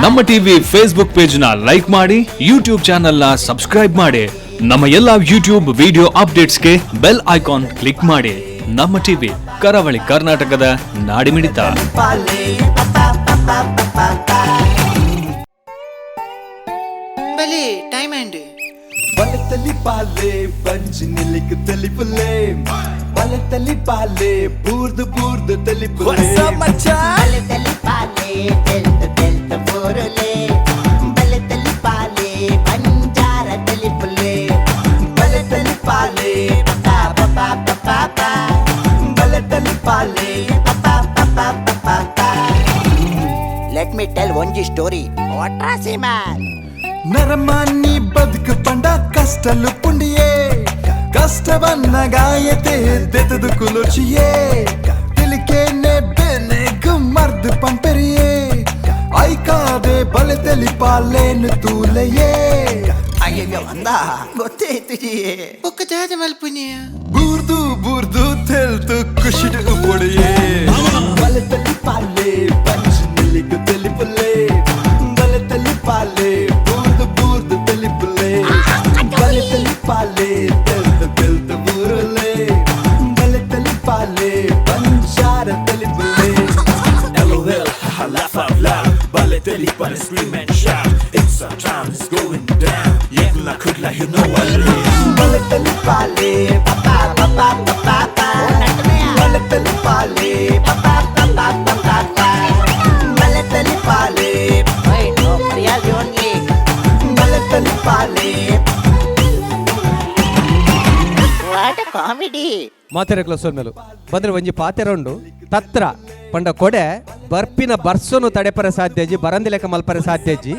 ನಮ್ಮ TV Facebook page ನ like ಮಾಡಿ, ಯೂಟ್ಯೂಬ್ ಚಾನೆಲ್ ನ ಸಬ್ಸ್ಕ್ರೈಬ್ ಮಾಡಿ. ನಮ್ಮ ಎಲ್ಲಾ ಯೂಟ್ಯೂಬ್ ವಿಡಿಯೋ ಅಪ್ಡೇಟ್ಸ್ಗೆ bell icon click ಮಾಡಿ. ನಮ್ಮ ಟಿವಿ, ಕರಾವಳಿ ಕರ್ನಾಟಕದ ನಾಡಿಮಿಡಿತ. ಬಲೆ ಟೈಮ್ ಅಂಡ್ ಬಲತಲಿ ಪಾಲೆ ಬಂಜಿ ನಿಲಿಕ್ ತಲಿಪುಲೆ, ಬಲತಲಿ ಪಾಲೆ ಬೂರ್ದು ಬೂರ್ದು ತಲಿಪುಲೆ. ಬಲೆ ತಲಿ ಪಾಲೆ ತೆಲ್ತ ತೆಲ್ತ ಬೋರಲೆ, ಬಲೆ ತಲಿ ಪಾಲೆ ಬಂಜಾರ ತಲಿಪುಲೆ, ಬಲತಲಿ ಪಾಲೆ ಪಾ ಪಾ ಪಾ ಪಾ, ಬಲತಲಿ ಪಾಲೆ. ಪಾ ಪಾ ಪಾ ಪಾ. Let me tell ಒಂಜಿ ಸ್ಟೋರಿ ವಾಟ್ರಾಸಿ ಮ್ಯಾನ್. ನರಮಾನಿ ಬದುಕು ಪಂಡ ಕಷ್ಟಲು ಪುಂಡಿಯೇ, ಕಷ್ಟವನ್ನ ಗಾಯತೆ ದೆತದು ಕುಲುಚಿಯೇ, ತಿಳಿಕೇನೆ ಬೆನೆಗು ಮರ್ದು ಪಂಪೆರಿಯೇ, ಐಕಾದೆ ಬಲೆ ತೆಲಿಪಾಲೇನು ತೂಲೆಯೇ. ಅಯ್ಯಯ್ಯೋ ಅಂದ ಗೊತ್ತೇ ಇತ್ತು. ಬೊಕ್ಕ ದಾದ ಮಲ್ಪುನಿಯ? ಬೂರ್ದು ಬೂರ್ದು ತೆಲ್ತು ಖುಷಿಡು ಪೊಡಿಯೇ. ಬಲೆ ತಲಿಪಾಲೆ ಬಂಜಿ ನಿಲ್ಲಿಗು ತೆಲಿಪುಲೆ, ಬಲೆ ತಲಿಪಾಲೆ ಬೂರ್ದು ಬೂರ್ದು ತೆಲಿಪುಲೆ, ಬಲೆ ತಲಿಪಾಲೆ ತೆಲ್ತು ತೆಲ್ತು ಬೂರುಲೆ, ಬಲೆ ತಲಿಪಾಲೆ ಬಂಜಾರ ತೆಲಿಪುಲೆ. LOL, haha, laugh out loud. Ballet but scream and shout. It's our time, it's going down. Yekla kudla, you know what it is. ಬಲೆ ತಲಿಪಾಲೆ ಪಾ ಪಾ ಪಾ ಪಾ ಪಾ, ಬಲೆ ತಲಿಪಾಲೆ ಪಾ ಪಾ ಪಾ ಪಾ ಪಾ, ಬಲೆ ತಲಿಪಾಲೆ Wait, no, Priyal only. ಬಲೆ ತಲಿಪಾಲೆ. What a comedy. ಮಾತೆರೆಗ್ಲ ಸೊಲ್ಮೆಲು ಬಂದ್ರೆ ಒಂಜಿ ಪಾತೆರೊಂಡು ತತ್ರ ಪಂಡ ಕೊಡೆ ಬರ್ಪಿನ ಬರ್ಸನು ತಡೆಪರ ಸಾಧ್ಯಜಿ, ಬರಂದಿ ಲೆಕ್ಕ ಮಲ್ಪರ ಸಾಧ್ಯಜಿ.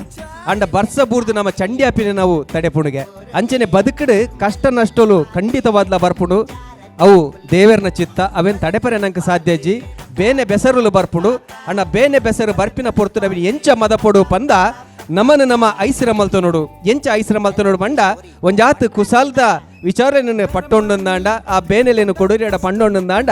ಅಂಡ ಬರ್ಸ ಬೂರ್ದು ನಮ್ಮ ಚಂಡಿ ಅಪ್ಪಿನ ನಾವು ತಡೆಪುಣಿಗೆ. ಅಂಚನೆ ಬದುಕಡು ಕಷ್ಟ ನಷ್ಟಲು ಖಂಡಿತವಾದ್ಲ ಬರ್ಪುಂಡು, ಅವು ದೇವೆರ್ನ ಚಿತ್ತ, ಅವೇನ್ ತಡೆಪರೆ ನಂಗೆ ಸಾಧ್ಯಜಿ. ಬೇನೆ ಬೆಸರುಲು ಬರ್ಪುಂಡು, ಅಣ್ಣ ಬೇನೆ ಬೆಸರು ಬರ್ಪಿನ ಪೊರ್ತು ನವಿನ ಎಂಚ ಮದಪೊಡು ಪಂದ ನಮನ ನಮ್ಮ ಐಸಿರ ಮಲ್ತನೋಡು. ಎಂಚ ಐಸಿರ ಮಲ್ತನೋಡು ಬಂಡ ಒಂಜಾತ್ ಕುಸಾಲ್ದ ವಿಚಾರನ ಪಟ್ಟೊಂಡಂದಾಂಡ, ಆ ಬೇನೆಲೇನು ಕೊಡುರಿಯಡ ಪಂಡೊಂಡಂದಾಂಡ,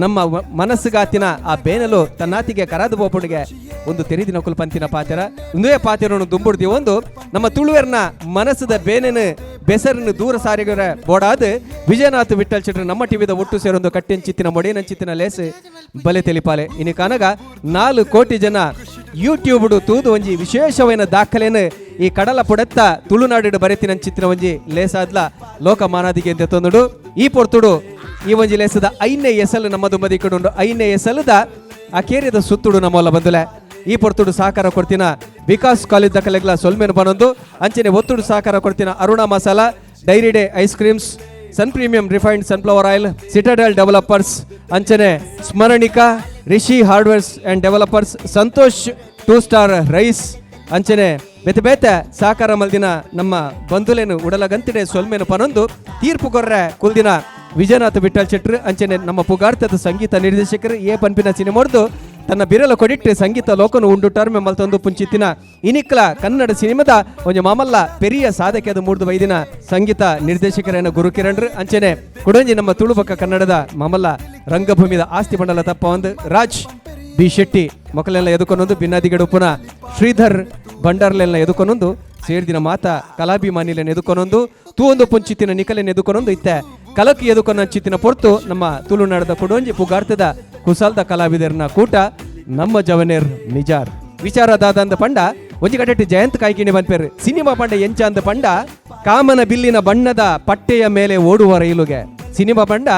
ನಮ್ಮ ಮನಸ್ಸುಗಾತಿನ ಆ ಬೇನೆಲು ತನ್ನಾತಿಗೆ ಕರಾದು ಬೋಪುಣಿಗೆ. ಒಂದು ತೆರಿದಿನ ಕುಲ್ ಪಂತಿನ ಪಾತೆರ ಒಂದೇ ಪಾತೆರನ್ನು ದುಂಬುಡ್ದಿ. ಒಂದು ನಮ್ಮ ತುಳುವೆರ್ನ ಮನಸ್ಸದ ಬೇನೆನು ಬೆಸರನ್ನು ದೂರ ಸಾರಿಗರ ಬೋಡಾದ ವಿಜಯನಾಥ್ ವಿಠಲ್ ಚಿಟ್ರ ನಮ್ಮ ಟಿವಿದ ಒಟ್ಟು ಸೇರೊಂದು ಕಟ್ಟೆಂಚಿತ್ತಿನ ಮೊಡೇನಂಚಿತ್ತಿನ ಲೇಸ್ ಬಲೆ ತೆಲಿಪಾಲೆ. ಇನಿ ಕನಗ 4 ಕೋಟಿ ಜನ ಯೂಟ್ಯೂಬ್ ತೂದು ಒಂಜಿ ವಿಶೇಷವೈನ ದಾಖಲೆನು ಈ ಕಡಲ ಪುಡೆತ್ತ ತುಳುನಾಡು ಬರೆತಿನಂಚಿತ್ತಿನ ಒಂಜಿ ಲೇಸಾದ್ಲ ಲೋಕ ಮಾನಾದಿಗೆ ಅಂತ ತಂದುಡು. ಈ ಪೊರ್ತುಡು ಈ ಒಂಜಿ ಲೇಸದ ಐನೇ ಎಸಲು ನಮ್ಮದು ಮದಿಕಡುಂಡು. ಐನೇ ಎಸಲದ ಆ ಕೇರಿದ ಸುತ್ತುಡು ನಮ್ಮಲ್ಲ ಬಂದುಲೆ. ಈ ಪೊರ್ತುಡು ಸಹಕಾರ ಕೊಡ್ತಿನ ವಿಕಾಸ್ ಕಾಲೇಜ್ ದಕಲೆಗ್ಲ ಸೊಲ್ಮೆನು ಬನೊಂದು, ಅಂಚನೆ ಒತ್ತುಡು ಸಹಕಾರ ಕೊಡ್ತಿನ Aruna masala, dairy day ice creams, sun premium refined sunflower oil, citadel developers, ಅಂಚನೆ Smaranika, Rishi hardwares and developers, Santosh two star rice, ಅಂಚನೆ ಬೇತೆ ಬೇತೆ ಸಹಕಾರ ಮಲ್ದಿನ ನಮ್ಮ ಬಂಧುಲೇನು ಉಡಲಗಂತಿಡೆ ಸೊಲ್ಮೆನು ಪನೊಂದು. ತೀರ್ಪು ಕೊರ್ರೆ ಕುಲ್ದಿನ ವಿಜಯನಾಥ ವಿಠಲ್ ಶೆಟ್ರು, ಅಂಚನೆ ನಮ್ಮ ಪುಗಾರ್ತದ ಸಂಗೀತ ನಿರ್ದೇಶಕರು ಎ ಪನ್ಪಿನ ಸಿನಿಮೋರ್ದು ತನ್ನ ಬಿರಲ ಕೊಡಿಟ್ಟು ಸಂಗೀತ ಲೋಕನು ಉಂಡು ಟರ್ಮೆ ಮಲ್ತೊಂದು ಪುಂಚಿತ್ತಿನ ಇನಿಕ್ಲ ಕನ್ನಡ ಸಿನಿಮಾದ ಒಂಜಿ ಮಾಮಲ್ಲ ಪೆರಿಯ ಸಾಧಕೆದ ಮೂರ್ದು ವೈದಿನ ಸಂಗೀತ ನಿರ್ದೇಶಕರೇನ ಗುರುಕಿರಣ್ರು, ಅಂಚನೆ ಕುಡಂಜಿ ನಮ್ಮ ತುಳುಬಕ್ಕ ಕನ್ನಡದ ಮಾಮಲ್ಲ ರಂಗಭೂಮಿದ ಆಸ್ತಿ ಮಂಡಲ ತಪ್ಪ ಒಂದು ರಾಜ್ ಬಿ ಶೆಟ್ಟಿ ಮೊಕಲೆಲ್ಲ ಎದುಕೊನೊಂದು, ಬಿನ್ನಾದಿಗಡುಪುನ ಶ್ರೀಧರ್ ಭಂಡಾರ್ಲೆಲ್ಲ ಎದುಕೊನೊಂದು, ಸೇರ್ದಿನ ಮಾತಾ ಕಲಾಭಿಮಾನಿಲೆನ್ ಎದುಕೊನೊಂದು, ತೂವೊಂದು ಪುಂಚಿತ್ತಿನ ನಿಕಲೆನ್ ಎದುಕೊನೊಂದು, ಇತ್ತೆ ಕಲಕ್ ಎದುಕೊನ ಚಿತ್ತಿನ ಪೊರ್ತು ನಮ್ಮ ತುಳುನಾಡದ ಕೊಡೊಂಜಿ ಪುಗಾರ್ತದ ಕುಸಾಲ್ದ ಕಲಾವಿದರ್ನ ಕೂಟ ನಮ್ಮ ಜವನೇರ್ ನಿಜಾರ್. ವಿಚಾರ ದಾದಂದ ಪಂಡ ಒಂಜಿ ಕಡೆಟ್ ಜಯಂತ್ ಕಾಯ್ಕಿಣಿ ಬನ್ಪೇರು ಸಿನಿಮಾ ಪಂಡ ಎಂಚ ಅಂದ ಪಂಡ ಕಾಮನ ಬಿಲ್ಲಿನ ಬಣ್ಣದ ಪಟ್ಟೆಯ ಮೇಲೆ ಓಡುವ ರೈಲುಗೆ. ಸಿನಿಮಾ ಪಂಡ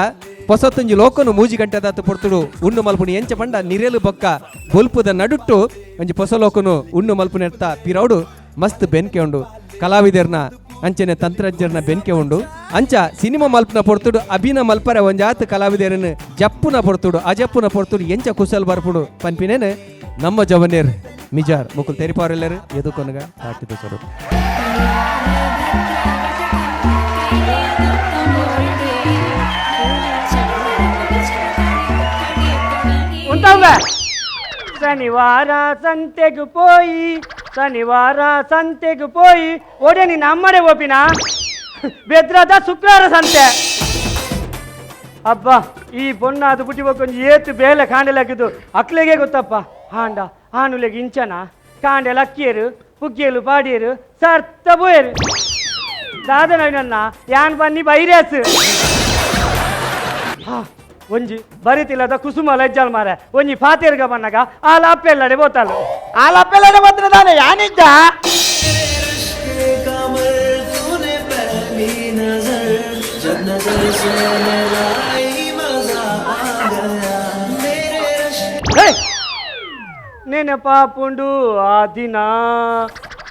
ಪೊಸತ್ತೊಂಜಿ ಲೋಕನು ಮೂಜಿ ಗಂಟೆದಾತ ಪೊರ್ತುಡು ಉಣ್ಣು ಮಲ್ಪುಣಿ ಎಂಚ ಪಂಡ ನಿರೆಲು ಬೊಕ್ಕ ಬೊಲ್ಪುದ ನಡುಟ್ಟು ಒಂಜಿ ಪೊಸ ಲೋಕನು ಉಣ್ಣು ಮಲ್ಪುನೆರ್ತ ಪಿರೌಡು ಮಸ್ತ್ ಬೆನ್ಕೆ ಉಂಡು. ಕಲಾವಿದರ್ನ ಅಂಚನೆ ತಂತ್ರಜ್ಞರ್ನ ಬೆನ್ಕೆ ಉಂಡು. ಅಂಚ ಸಿನಿಮಾ ಮಲ್ಪನ ಪೊರ್ತುಡು ಅಭಿನ ಮಲ್ಪರೆ ಒಂಜಾತ್ ಕಲಾವಿದರನ್ನು ಜಪ್ಪುನ ಪೊರ್ತುಡು ಅಜಪ್ಪುನ ಪೊರ್ತುಡು ಎಂಚ ಕುಸಲ್ ಬರ್ಪುಡು ಪನ್ಪಿನೇನು ನಮ್ಮ ಜವನೇರ್ ಮಿಜಾರ್ ಮುಕುಲ್ ತೆರಿಪಾರೆಲ್ಲರು ಎದುಕೊನಗ ತಾಟಿದ ಸರು. ఉంటావుగా. శనివార సంತೆಗೆ పోయి, ಶನಿವಾರ ಸಂತೆಗೆ పోయి ಓಡೆ ನಿನ್ನ ಅಮ್ಮಡೆ ಓಪಿನ ಬೆದ್ರದ ಶುಕ್ರವಾರ ಸಂತೆ. ಅಬ್ಬಾ. ಈ ಬೊಣ್ಣಾದು ಪುಟಿ ಒಂಜಿ ಏತು ಬೇಲೆ ಕಾಂಡೆಲಾಕಿದ್ದು ಅಕ್ಲೆಗೆ ಗೊತ್ತಪ್ಪ. ಹಾಂಡ ಆನುಲೆಗೆ ಇಂಚನ ಕಾಂಡೆ ಲಕ್ಕಿಯರು ಪುಗ್ಗಿಯಲು ಪಾಡಿಯರು ಸರ್ತ ಬೋಯರು ದಾದನ ಯಾನ್ ಬನ್ನಿ ಬೈರಾಸ್. ಒಂಜಿ ಬರಿತಿಲ್ಲದ ಕುಸುಮ ಲಜ್ಜಲ್ ಮಾರೆ ಒಂಜಿ ಫಾತೇರ್ಗ ಬನ್ನಗ ಆ ಲಾಪೆಲ್ಲಡೆ ಬೋತಾಲು ಆ ಲಾಪೆಲ್ಲಡೆ ಬೋತ್ರ ದಾನೆ ಯಾನಿದ್ದ. ನೆನಪಾಪುಂಡು ಆ ದಿನ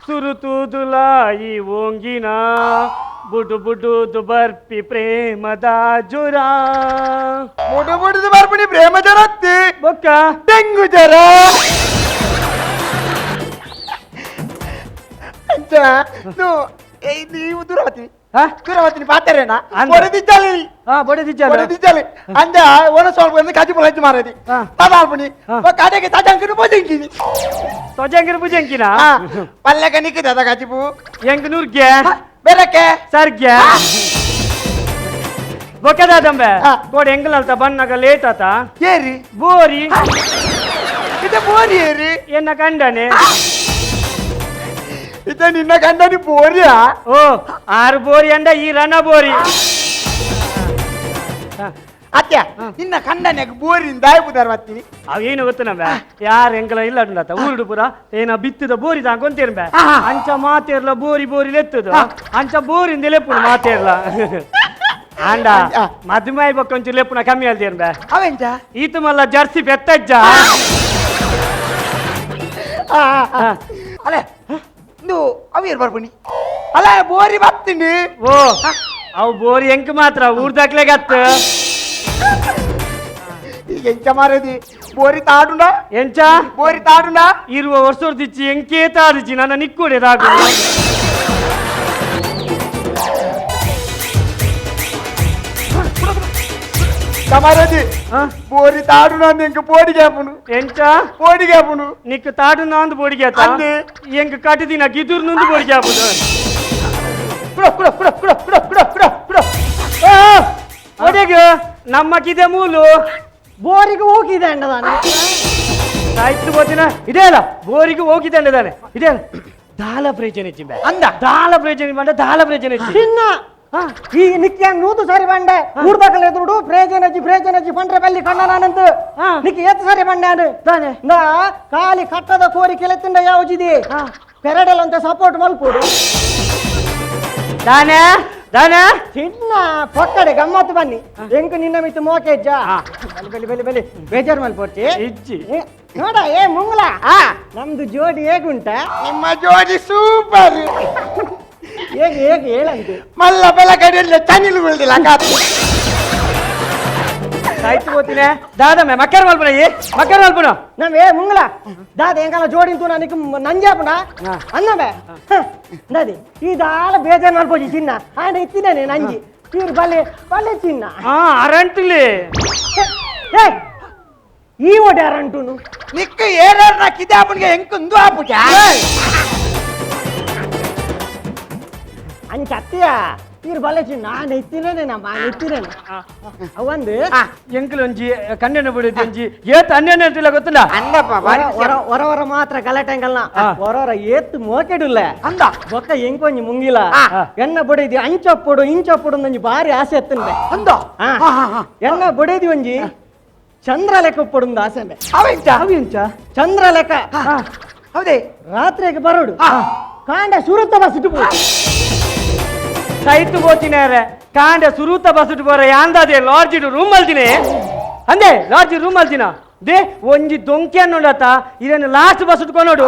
ಸುರುತುದುಲಾಯಿ ಓಂಗಿನ ಬುಡು ಬುಡುದು ಬರ್ಪಿ ಪ್ರೇಮದ ಜುರ ಬುಡು ಬುಡುದು ಬರ್ಪಿ ಪ್ರೇಮ ಜರತ್ತಿ ಬೊಕ್ಕ ಡೆಂಗು ಜರ. ನೀವು ದೂರವತಿ ದೂರವತಿನಿ ಪಾತರೇನಾ ಬೊಡೆದಿಜ್ಜಾಲಿ ಬೊಡೆದಿಜ್ಜಾಲಿ ಅಂದ ಒಣ ಸ್ವಲ್ಪ ಕಜಿ ಪೊಲಂಚಿ ಮಾರದಿ ತದಾಲ್ಪುನಿ ಕಡೆಗೆ ತಜಂಕಿನ ಪುಜಂಕಿನಿ ತೊಜಂಕಿನ ಪುಜಂಕಿನ ಪಲ್ಲಕ ನಿಕ್ಕಿದ ಕಜಿಪು ಎಂಕ್ ನೂರ್ಗೆ ಬೆರಕೆ ಸರ್ಗೆ ಬೊಕ್ಕದಾದಂಬೆ ಕೋಡೆ ಎಂಗ್ಲಲ್ತ ಬನ್ನಾಗ ಲೇಟ್ ಆತ ಏರಿ ಬೋರಿ ಇದು ಬೋರಿ ಏರಿ ಎನ್ನ ಕಂಡನೆ ಇತ ನಿನ್ನ ಕಂಡನಿ ಬೋರಿಯಾ? ಓ ಆರು ಬೋರಿ ಅಂಡ ಈ ರಣ ಬೋರಿ. ಅತ್ಯ ನಿನ್ನ ಕಂಡನಿಗೆ ಬೋರಿಂದ ದಾಯ್ಬುದಾರ ಮತ್ತೀನಿ ಅವೇನು ಗೊತ್ತು ನಮ್ಮ ಯಾರು ಎಂಕಲ ಇಲ್ಲ ಉಂಡಾತ ಊರುಡು ಪೂರ ಏನ ಬಿತ್ತದ ಬೋರಿ ತಾಂಕೊಂತೇರ್ಬೆ ಅಂಚ ಮಾತೇರ್ಲ ಬೋರಿ ಬೋರಿ ಲೆತ್ತದು ಅಂಚ ಬೋರಿಂದ ಲೆಪ್ಪುನು ಮಾತೇರ್ಲ ಆಂಡ ಮದುಮೈ ಬೊಕ್ಕೊಂಚು ಲೆಪ್ಪುನ ಕಮ್ಮಿ ಅಲ್ದೇರ್ಬೆ ಅವೆಂಚ ಈತ ಮಲ್ಲ ಜರ್ಸಿ ಬೆತ್ತಜ್ಜ. ಅಲೆ ಇಂದು ಅವೇರ್ ಬರ್ಬಣಿ ಅಲ್ಲ ಬೋರಿ ಬರ್ತೀನಿ. ಓ ಅವು ಬೋರಿ ಎಂಕ್ ಮಾತ್ರ ಊರ್ದಾಕ್ಲೆ ಗತ್ತ ಈಗ ಎಂಚ ಮಾರದಿ ಬೋರಿ ತಾಡುಂಡ ಎಂಚ ಬೋರಿ ತಾಡುಂಡ ಇರುವ ವರ್ಷದಿಚ್ಚಿ ಎಂಕೇ ತಾರುಚಿ ನನ್ನ ನಿಕ್ಕೂಡೆ ತಾಗು. ಮಾರದಿ ಬೋರಿ ತಾಡುನ ಎಂಕ್ ಪೋಡಿಗೆ ಹಾಪುನು ಎಂಚ ಪೋಡಿಗೆ ಹಾಪುನು ನಿಕ್ ತಾಡುನ ಅಂದ್ ಬೋಡಿಗೆ ಆತ ಎಂಕ್ ಕಟ್ಟಿದಿನ ಗಿದುರ್ నుండి ಬೋಡಿಗೆ ಹಾಪುನು. ಕುಡ ಕುಡ ಕುಡ ಕುಡ ಕುಡ ಕುಡ ಕುಡ ಕುಡ ಒಡೆಗೆ ನಮ್ಮ ಕಿದೆ ಮೂಲು ಬೋರಿಗೆ ಹೋಗಿದೆ ಅಣ್ಣದಾನೆ ಆಯ್ತು ಗೊತ್ತಿನ ಇದೇ ಅಲ್ಲ ಬೋರಿಗೆ ಹೋಗಿದೆ ಅಣ್ಣದಾನೆ ಇದೇ ಅಲ್ಲ ದಾಲ ಪ್ರಯೋಜನ ಇಚ್ಚಿಂಬೆ ಅಂದ ದಾಲ ಪ್ರಯೋಜನ ಬಂಡ ದಾಲ ಪ್ರಯೋಜನ ಇಚ್ಚಿ ಚಿನ್ನ ಈ ನಿಕ್ಯ ನೂತು ಸಾರಿ ಬಂಡೆ ಊರ್ದಾಕಲೆ ಎದುರುಡು ಪ್ರಯೋಜನ ಪ್ರಯೋಜನ ಪಂಡ್ರೆ ಬಲ್ಲಿ ಕಣ್ಣನಾನಂತ ನಿಕ್ಕೆ ಏತು ಸಾರಿ ಬಂಡೆ ನಾ ಖಾಲಿ ಕಟ್ಟದ ಕೋರಿ ಕೆಲೆತ್ತಿಂಡ ಯಾವಜಿದೆ ಪೆರಡಲ್ ಅಂತ ಸಪೋರ್ಟ್ ಮಲ್ಪೋಡು ದಾನೆ ದಾನೆ ಚಿನ್ನ ಪಕ್ಕಡೆ ಗಮ್ಮತ್ತು ಬನ್ನಿ ಎಂಕು ನಿನ್ನ ಮಿತ್ತು ಮೋಕೆಜ್ಜ ಬಲಿ ಬಲಿ ಬಲಿ ಬಲಿ ಬೇಜಾರ್ ಮಲ್ಪೋರ್ಚಿ ಇಜ್ಜಿ ನೋಡ ಏ ಮುಂಗ್ಲ ನಮ್ದು ಜೋಡಿ ಹೇಗುಂಟ? ನಿಮ್ಮ ಜೋಡಿ ಸೂಪರ್. ಹೇಗೆ ಹೇಗೆ ಹೇಳಂತೆ ಮಲ್ಲ ಬೆಲ ಕಡೆಯಲ್ಲ ಚನಿಲು ಉಳಿದಿಲ್ಲ ಕಾತು ಆಯ್ತು ಗೊತ್ತಿನ ದಾದಮ್ಮೆ ಮಕ್ಕರ್ ಮಲ್ಪನ ಏ ಮಕ್ಕರ್ ಮಲ್ಪನ ನಮ್ಮ ಏ ಮುಂಗ್ಲ ದಾದ ಎಂಕಲ ಜೋಡಿಂತು ನನಗೆ ನಂಜಾಪುಣ ಅನ್ನಮೆ ನದಿ ಈ ದಾಲ ಬೇಜಾರ್ ಮಲ್ಪೋಜಿ ಚಿನ್ನ ಆಂಡ ಇತ್ತಿದ್ದೇನೆ ನಂಜಿ ಇವ್ರು ಬಲೆ ಬಲೆ ಚಿನ್ನ ಅರಂಟುಲಿ ಏ ಈ ಓಡೆ ಅರಂಟುನು ನಿಕ್ಕ ಏರಾರ ನಾ ಕಿದಾಪನಿಗೆ ಎಂಕುಂದು ಆಪುಜ ಅಂಚ ಅತ್ತಿಯ ಇವ್ರು ಬಲೆ ಚಿನ್ನ ಆಂಡ ಇತ್ತಿನೇನೆ ನಮ್ಮ ಇತ್ತಿನೇನೆ ಅವಂದು ಎಂಕಲ್ ಒಂಜಿ ಕಣ್ಣೆನ ಬಿಡಿದ್ ಒಂಜಿ ಏತ್ ಅನ್ಯನ ಅಂತಿಲ್ಲ ಗೊತ್ತಿಲ್ಲ ಅಂದಪ್ಪ ಹೊರ ಹೊರ ಮಾತ್ರ ಗಲಾಟೆಂಗಲ್ನ ಹೊರ ಏತ್ ಮೋಕೆಡುಲ್ಲ ಅಂದ ಬೊಕ್ಕ ಎಂಕೊಂಜಿ ಮುಂಗಿಲ ಎನ್ನ ಬಡಿದಿ ಅಂಚಪ್ಪುಡು ಇಂಚಪ್ಪುಡು ಒಂಜಿ ಬಾರಿ ಆಸೆ ಎತ್ತಂದೆ ಅಂದ ಎನ್ನ ಬಡಿದಿ ಒಂಜಿ ಚಂದ್ರ ಲೆಕ್ಕ ಪೊಡುಂದು ಆಸೆ ಅವೆಂಚ ಅವೆಂಚ ಚಂದ್ರ ಲೆಕ್ಕ ಹೌದೇ ರಾತ್ರಿಗೆ ಬರೋಡು ಕಾಂಡ ಸುರುತ್ತ ಬಸ್ಸಿಟ್ಟು ಪೋ ಸೈತು ಬೋತಿನಾರೆ ಕಾಂಡ ಸುರೂತ ಬಸ್ಸಿಟ್ಟು ಬೋರ ಯಾಂದಾದೆ ಲಾಡ್ಜ್ ರೂಮ್ ಅಲ್ದಿನಿ ಅಂದೆ ಲಾಡ್ಜ್ ರೂಮ್ ಅಲ್ದಿನ they ಒಂಜಿ ದೊಂಕಿ ಅನ್ನೋಡತ ಇದನ್ನು ಲಾಸ್ಟ್ ಬಸ್ ಉಟ್ಕೊನೋಡು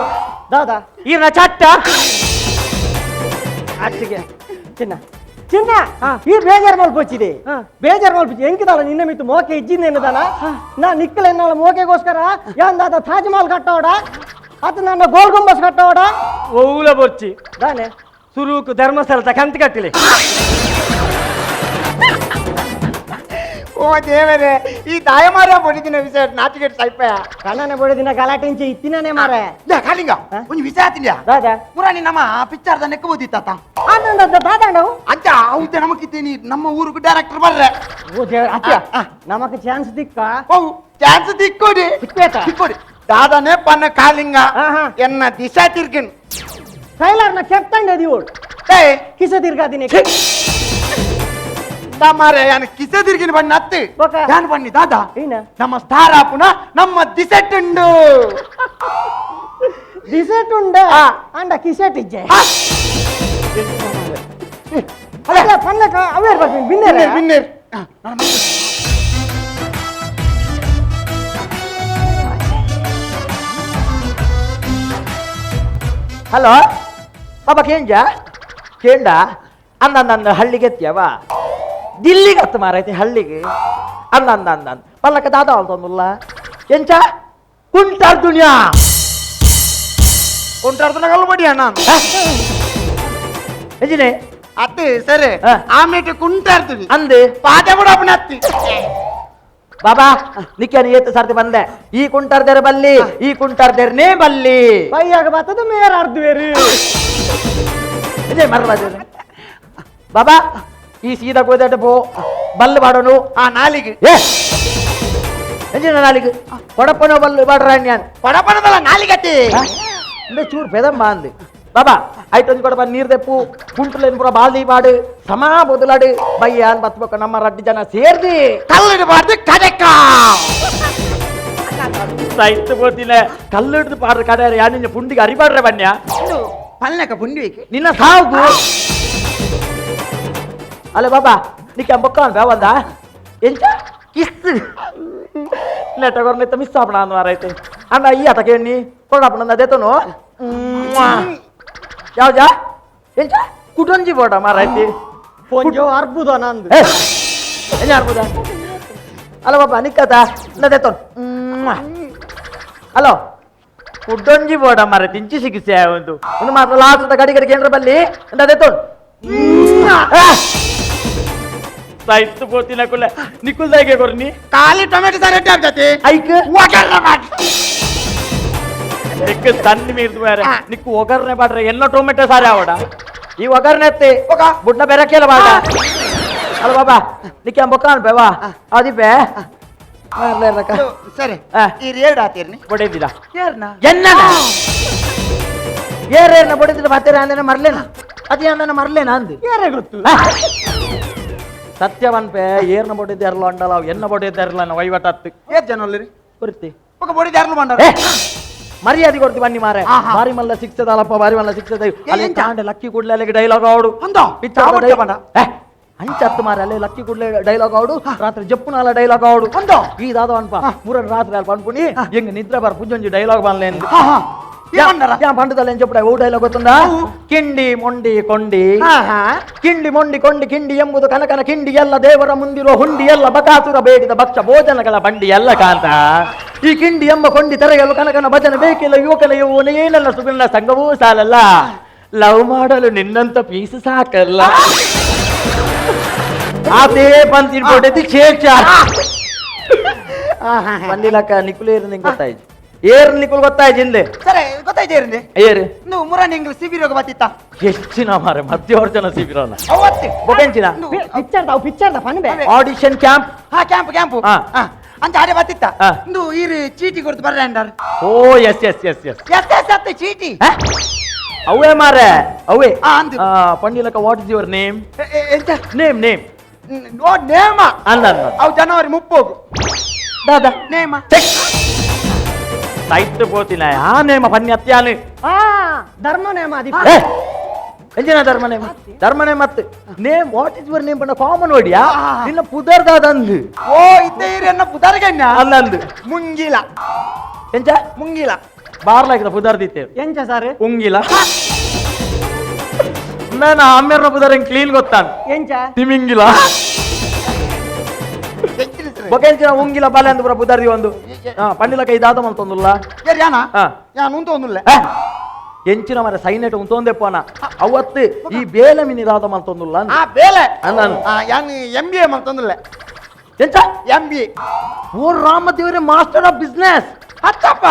ದಾದಾ ಈರ್ನ ಚಟ್ಟ ಅತ್ತಿಗೆ ಚಿನ್ನ ಚಿನ್ನ ಈ ಬೇಜಾರ್ ಮಲ್ಪೊಚ್ಚಿದೆ ಬೇಜಾರ್ ಮಲ್ಪೊಚ್ಚಿ ಎಂಕಿದಾಳ ನಿನ್ನ ಮಿತ್ತು ಮೋಕೆ ಇಜ್ಜಿಂದ ಎನ್ನದಾಳ ನಾ ನಿಕ್ಕಲ ಎನ್ನಾಳ ಮೋಕೆಗೋಸ್ಕರ ಯಾಂದಾದ ತಾಜ್ ಮಹಲ್ ಕಟ್ಟೋಡ ಅದು ನನ್ನ ಗೋಲ್ ಗುಂಬಸ್ ಕಟ್ಟೋಡ ಓಲ ಬೊಚ್ಚಿ ದಾನೆ ಸುರೂಕು ಧರ್ಮಸ್ಥಳ ಕಂತ ಕಟ್ಟಿಲಿ. ಓ ದೇವರೇ, ಈ ದಾಯ ಮಾರ ಬೊಡಿದಿನ ವಿಷಯ ನಾಚಿಕೆಟ್ ಸೈಪ ಕಣ್ಣನ ಬೊಡಿದಿನ ಗಲಾಟೆಂಚಿ ಇತ್ತಿನೇ ಮಾರ. ಕಾಲಿಂಗ ಒಂದು ವಿಷಯ ಆತಿಲ್ಲ ದಾದಾ ಪುರಾಣಿ ನಮ್ಮ ಪಿಕ್ಚರ್ದ ನೆಕ್ಕ ಬೋದಿತ್ತ ದಾದಾಂಡವು ಅಜ್ಜ ಅವತ್ತೆ ನಮಕಿತ್ತೀನಿ ನಮ್ಮ ಊರಿಗೆ ಡೈರೆಕ್ಟರ್ ಬರ್ರೆ. ಓ ದೇವರ ಅತ್ಯ ನಮಕ್ ಚಾನ್ಸ್ ದಿಕ್ಕ. ಓ ಚಾನ್ಸ್ ದಿಕ್ಕೋಡಿ ದಿಕ್ಕೋಡಿ ದಾದಾನೆ ಪನ್ನ ಕಾಲಿಂಗ ಎನ್ನ ದಿಶಾ ತಿರ್ಗಿನ್ ಸೈಲಾರ್ನ ಕೆತ್ತಂಡೆ ದಿವೋಡು ಕಿಸ ತಿರ್ಗಾದಿನಿ ಮಾರೆ ಯಾನು ಕಿಸೆ ತಿರ್ಗಿನ ಬಣ್ಣ ಅತ್ತು ಯಾನು ಬನ್ನಿ ದಾದಾ ನಮ್ಮ ಸ್ಟಾರ್ ಆಪುನ ನಮ್ಮ ದಿಸೆಟ್ ಉಂಡು ದಿಸೆಟ್ ಉಂಡ ಅಂಡ ಕಿಸೆಟ್ ಇಜ್ಜೆ ಅಲ್ಲ ಪನ್ನಕ ಅವೇರ್ ಬರ್ತೀನಿ ಬಿನ್ನೇರ್ ಬಿನ್ನೇರ್. ಹಲೋ ಬಾಬಾ ಕೇಂಜ ಕೇಂಡ ಅಂದ ಅಂದ ಹಳ್ಳಿಗೆ ಎತ್ತಿಯವ ದಿಲ್ಲಿಗೆ ಹತ್ತು ಮಾರೈತಿ ಹಳ್ಳಿಗೆ ಅಂದ ಅಂದ ಅಂದ ಅಂದ ಪಲ್ಲಕ್ಕ ದಾದ ಅಂತಂದುಲ್ಲ ಎಂಚ ಕುಂಟಾರ್ದುಣ್ಯಾ ಕುಂಟಾರ್ದುನ ಕಲ್ಬಡಿ ಅಣ್ಣ ಎಂಜಿನೇ ಅತ್ತೆ ಸರಿ ಆಮೇಲೆ ಕುಂಟಾರ್ದುನಿ ಅಂದೆ ಪಾತೆ ಬಿಡ ಅಪ್ಪನ ಅತ್ತಿ ಬಾಬಾ ನಿಕ್ಕೇನು ಏತು ಸರ್ತಿ ಬಂದೆ ಈ ಕುಂಟಾರ್ದೇರ ಬಲ್ಲಿ ಈ ಕುಂಟಾರ್ದೇರ್ನೇ ಬಲ್ಲಿ ಬೈಯಾಗ ಬರ್ತದ ಮೇರ ಅರ್ಧವೇರಿ ಇದೇ ಮರ್ರ ಬಾಬಾ ಈ ಸೀದಾ ಕೋದಾಟ ಪೋ ಬಲ್ಲು ಬಾಡೋನು ಆ ನಾಲಿಗೆ ಏ ಎಂಜಿನ ನಾಲಿಗೆ ಕೊಡಪ್ಪನೋ ಬಲ್ಲು ಬಾಡ್ರ ನಾನು ಕೊಡಪ್ಪನದಲ್ಲ ನಾಲಿಗತ್ತಿ ಅಂದ್ರೆ ಚೂರು ಪೆದಮ್ಮ ಅಂದು ಬಾಬಾ ಐಟೊಂದು ಕೊಡಪ್ಪ ನೀರು ತೆಪ್ಪು ಕುಂಟ್ಲೇನು ಪೂರ ಬಾಲ್ದಿ ಬಾಡು ಸಮಾ ಬದಲಾಡು ಬಯ್ಯ ಅನ್ ಬತ್ಬೇಕು ನಮ್ಮ ರಡ್ಡಿ ಜನ ಸೇರ್ದಿ ಕಲ್ಲಿಡಬಾರ್ದು ಕಡೆಕ ಸೈತ್ ಬೋತಿನ ಕಲ್ಲು ಹಿಡಿದು ಪಾಡ್ರ ಕಡೆ ಯಾ ನಿನ್ನ ಪುಂಡಿಗೆ ಅರಿಬಾಡ್ರೆ ಬನ್ಯ ಪಲ್ನಕ ಪುಂಡಿ ನಿನ್ನ ಸಾವು ಅಲ್ಲ ಬಾಬಾ ನಿಕ್ಕೆ ಬೊಕ್ಕ ಅನ್ಬ ಒಂದ ಎಂಚ ಕಿಸ್ ನೆಟ್ಟಗೊರ್ನಿತ್ತ ಮಿಸ್ ಆಪಣ ಅಂದ್ ಮಾರೈತೆ ಅಣ್ಣ ಈ ಆತ ಕೇಳಿ ಕೊಡಪ್ಪಣ ಅದೇತನು ಯಾವ್ಜಾ ಎಂಚ ಕುಟೊಂಜಿ ಬೋಟ ಮಾರೈತಿ ಪೊಂಜೋ ಅರ್ಬುದ ನಂದು ಏನ ಅರ್ಬುದ ಅಲ್ಲ ಬಾಬಾ ನಿಕ್ಕತ ನದೇತನು ಹಲೋ ಕುಡೊಂಜಿ ಬೋಟ ಮಾರೈತಿ ಇಂಚಿ ಸಿಗಿಸೆ ಒಂದು ಒಂದು ಮಾತ್ರ ಲಾಸ್ಟ್ ಗಡಿ ಗಡಿ ಕೇಂದ್ರ ಬಲ್ಲಿ ಅದೇತೋನ್ ಸೈತ್ ಬೋತಿನ ಕುಲ್ಲ ನಿಕ್ಕುಲ್ದಾಗೆ ಕೊರ್ನಿ ಖಾಲಿ ಟೊಮೆಟೊ ಸಾರು ಎಟ್ಟ ಆಗ್ತತಿ ಐಕ್ ನಿಕ್ಕು ತಣ್ಣಿ ಮೀರ್ದು ಬೇರೆ ನಿಕ್ಕು ಒಗರ್ನೆ ಬಾಡ್ರೆ ಎಲ್ಲ ಟೊಮೆಟೊ ಸಾರಿ ಆವಡ ಈ ಒಗರ್ನೆ ಎತ್ತಿ ಬುಡ್ನ ಬೇರೆ ಕೇಳ ಬಾಡ ಅಲ್ಲ ಬಾಬಾ ನಿಕ್ಕೆ ಬೊಕ್ಕ ಅನ್ಬೇವಾ ಅದಿಪೆ ಸರಿ ಈ ರೇಡ್ ಆತೀರ್ನಿ ಬೊಡೆದಿಲ್ಲ ಏರ್ನ ಎನ್ನ ಏರೇರ್ನ ಬೊಡೆದಿಲ್ಲ ಬಾತೇರ ಅಂದನ ಮರ್ಲೇನ ಅದೇ ಅಂದನ ಮರ್ಲೇನ ಅಂದು ಏರೇ ಗೊತ್ತು ಸತ್ಯವನ್ಪೆ ಏರ್ನ ಬೊಡೆದ ಅಂಡಲ ಎನ್ನ ಬೊಡೆದ ವೈವಟತ್ತು ಏರ್ ಜನ ಅಲ್ಲರಿ ಕೊರ್ತಿ ఒక ಬೊಡಿದ ಯಾರ್ಲು ಬಂಡಾರ ಮರ್ಯಾದೆ ಕೊಡ್ತಿ ಬನ್ನಿ ಮಾರೆ ಬಾರಿ ಮಲ್ಲ ಸಿಕ್ತದಲ್ಲಪ್ಪ ಬಾರಿ ಮಲ್ಲ ಸಿಕ್ತದ ಅಲ್ಲಿ ತಾಂಡೆ ಲಕ್ಕಿ ಕೂಡ್ಲೆ ಅಲ್ಲಿಗೆ ಡೈಲಾಗ್ ಆಡು ಅಂಚತ್ತು ಮಾರೆ ಅಲ್ಲೇ ಲಕ್ಕಿ ಕೂಡ್ಲೆ ಡೈಲಾಗ್ ಆಡು ರಾತ್ರಿ ಜಪ್ಪುನಾಲ ಡೈಲಾಗ್ ಆಡು ಈ ದಾದ ಅನ್ಪ ಮೂರನ್ ರಾತ್ರಿ ಅಲ್ಪ ಅನ್ಕುನಿ ಹೆಂಗ್ ನಿದ್ರೆ ಬಾರ ಪುಂಜೊಂಜಿ ಡೈಲಾಗ್ ಬನ್ಲೆ పండుదల చెప్పుడు ఓ డైలాగ్ వస్తుందా కిండి మొండి కొండి ಕಿಂಡಿ ಮೊಂಡಿ ಕೊಂಡಿ ಕಿಂಡಿ ಎಂಬುದು ಕನಕನ ಕಿಂಡಿ ಎಲ್ಲ ದೇವರ ಮುಂದಿರುವ ಹುಂಡಿ ಎಲ್ಲ ಬಕಾಸುರ ಬೇಡಿದ ಭಕ್ಷ ಭೋಜನಗಳ ಬಂಡಿ ಎಲ್ಲ ಕಾಂತ ಈ ಕಿಂಡಿ ಎಂಬ ಕೊಂಡಿ ತೆರೆಯಲು ಕನಕನ ಭಜನೆ ಬೇಕಿಲ್ಲ ಯುವಕನ ಯುವನ ಏನಲ್ಲ ಸುಗುಣ ಸಂಘವೂ ಸಾಲಲ್ಲ ಲವ್ ಮಾಡಲು ನಿನ್ನಂತ ಪೀಸು ಸಾಕಲ್ಲ ಅದೇ ಬಂತಿಡ್ಬೋಟೈತಿ ಶೇಷ ಬಂದಿಲ್ಲಕ್ಕ ನಿಕ್ಕುಲೇರು ನಿಂಗೆ ಗೊತ್ತಾಯ್ತು ಏರ್ ನಿಕ್ಕುಲ್ ಗೊತ್ತಾಯ್ತು ಹಿಂದೆ ಸರಿ ಗೊತ್ತಾಯ್ತು ಏರಿಂದ ಏರು ನೀವು ಮುರಾನಿ ಇಂಗ್ಲಿಷ್ ಸಿಬಿರೋಗ ಬತ್ತಿತ್ತ ಹೆಚ್ಚಿನ ಮಾರೆ ಮಧ್ಯವರ್ಜನ ಸಿಬಿರೋನ ಅವತ್ತು ಬೊಕೆಂಚಿನ ಪಿಕ್ಚರ್ ತಾವು ಪಿಕ್ಚರ್ ಪನ್ ಬೇ ಆಡಿಷನ್ ಕ್ಯಾಂಪ್ ಹಾ ಕ್ಯಾಂಪ್ ಕ್ಯಾಂಪ್ ಅಂತ ಆಡೆ ಬತ್ತಿತ್ತ ಇಂದು ಈರು ಚೀಟಿ ಕೊಡ್ತು ಬರ್ರೆ ಅಂಡಾರ oh yes yes yes yes yes yes ಅತ್ತ ಚೀಟಿ ಅವೇ ಮಾರೆ ಅವೇ ಪಂಡಿಲಕ what is your name name name oh ನೇಮ ಅಲ್ಲ ಅಲ್ಲ ಅವು ಜನವರಿ 30 ದಾದಾ ನೇಮ ಸೈತ್ ಪೋತಿನ ಆ ನೇಮ ಪನ್ನಿ ಅತ್ಯಾನು ಧರ್ಮ ನೇಮ ಅದಿ ಎಂಜಿನ ಧರ್ಮ ನೇಮ ಧರ್ಮ ನೇಮ ಮತ್ತೆ name what is your name ಪಂಡ ಕಾಮನ್ ಓಡಿಯಾ ನಿನ್ನ ಪುದರ್ದಾದಂದು ಓ ಇದ್ದೆ ಎನ್ನ ಪುದರ್ಗಣ್ಣ ಅಲ್ಲ ಅಂದು ಮುಂಗಿಲ ಎಂಚ ಮುಂಗಿಲ ಬಾರ್ಲಾಕಿದ ಪುದರ್ದಿತ್ತೆ ಎಂಚ ಸರ್ ಉಂಗಿಲ ನಾನು ಆಮೇರ್ನ ಪುದರ್ ಕ್ಲೀನ್ ಗೊತ್ತಾನ ಎಂಚ ತಿಮಿಂಗಿಲ ಬೊಕೆಂಚಿನ ಉಂಗಿಲ ಬಾಲೆ ಅಂದು ಪುರ ಪುದರ್ದಿ ಒಂದು ಪಂಡಿಲ ಕೈ ದಾದ ಮಲ್ತೊಂದುಲ್ಲ ಯಾನ ಎಂಚಿನ ಮರ ಸೈನೆಟ್ ಉಂತೊಂದೆಪ್ಪನ ಅವತ್ತು ಈ ಬೇಲೆ ಮಿನಿ ದಾದ ಮಲ್ತೊಂದುಲ್ಲ ಬೇಲೆ ಯಾನ್ M B A ಮಲ್ತೊಂದುಲ್ಲ ಎಂತ M B. Oh ರಾಮದೇವರೇ, master of business. ಅತ್ತಪ್ಪ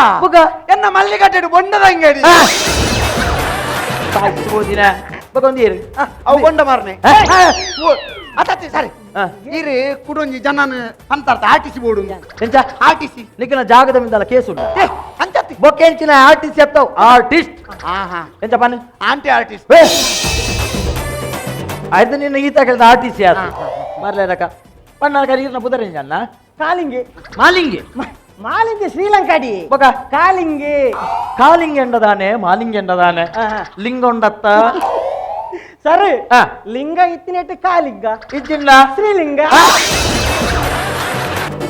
ಎನ್ನ ಮಲ್ಲಿಕಟ್ಟೆಡು ಬೊಂಡದ ಅಂಗಡಿ. ಓದಿನ ಬಗೊಂದಿರು ಅವು ಬೊಂಡ ಮಾರನೆ. ಅತ್ತತ್ತಿ ಸರಿ ಇರಿ ಕುಡೊಂಜಿ ಜನನ ಅಂತಾರ್ಥ R T C board. ಎಂಚ R T C? ನಿಕ್ಕಿನ ಜಾಗದ ಮಿಂದಲ್ಲ ಕೇಸ್ ಉಂಟು. ಅಂಚತ್ತಿ ಬೊಕ್ಕೆಂಚಿನ R T C ಅತ್ತವು artist. ಎಂಚ ಪನ್ನಿ? Aunty artist. ಆಯ್ತು, ನಿನ್ನ ಈತ ಕೇಳಿದ R T C ಆತು ಮರ್ಲೇರಕ ಪಣ್ಣ ಕರೀರ್ನ ಪುದರಿಂಜ ಅನ್ನ. ಕಾಲಿಂಗಿ. ಮಾಲಿಂಗಿ. ಮಾಲಿಂಗಿ ಶ್ರೀಲಂಕಾಡಿ. ಬೊಕ ಕಾಲಿಂಗಿ. ಕಾಲಿಂಗಿ ಎಂಡದಾನೆ, ಮಾಲಿಂಗಿ ಎಂಡದಾನೆ, ಲಿಂಗೊಂಡತ್ತ. ಸರಿ, ಲಿಂಗ ಇತ್ತಿನೆಟ್ಟು ಕಾಲಿಂಗ ಇಜ್ಜಿಲ್ಲ ಶ್ರೀಲಿಂಗ.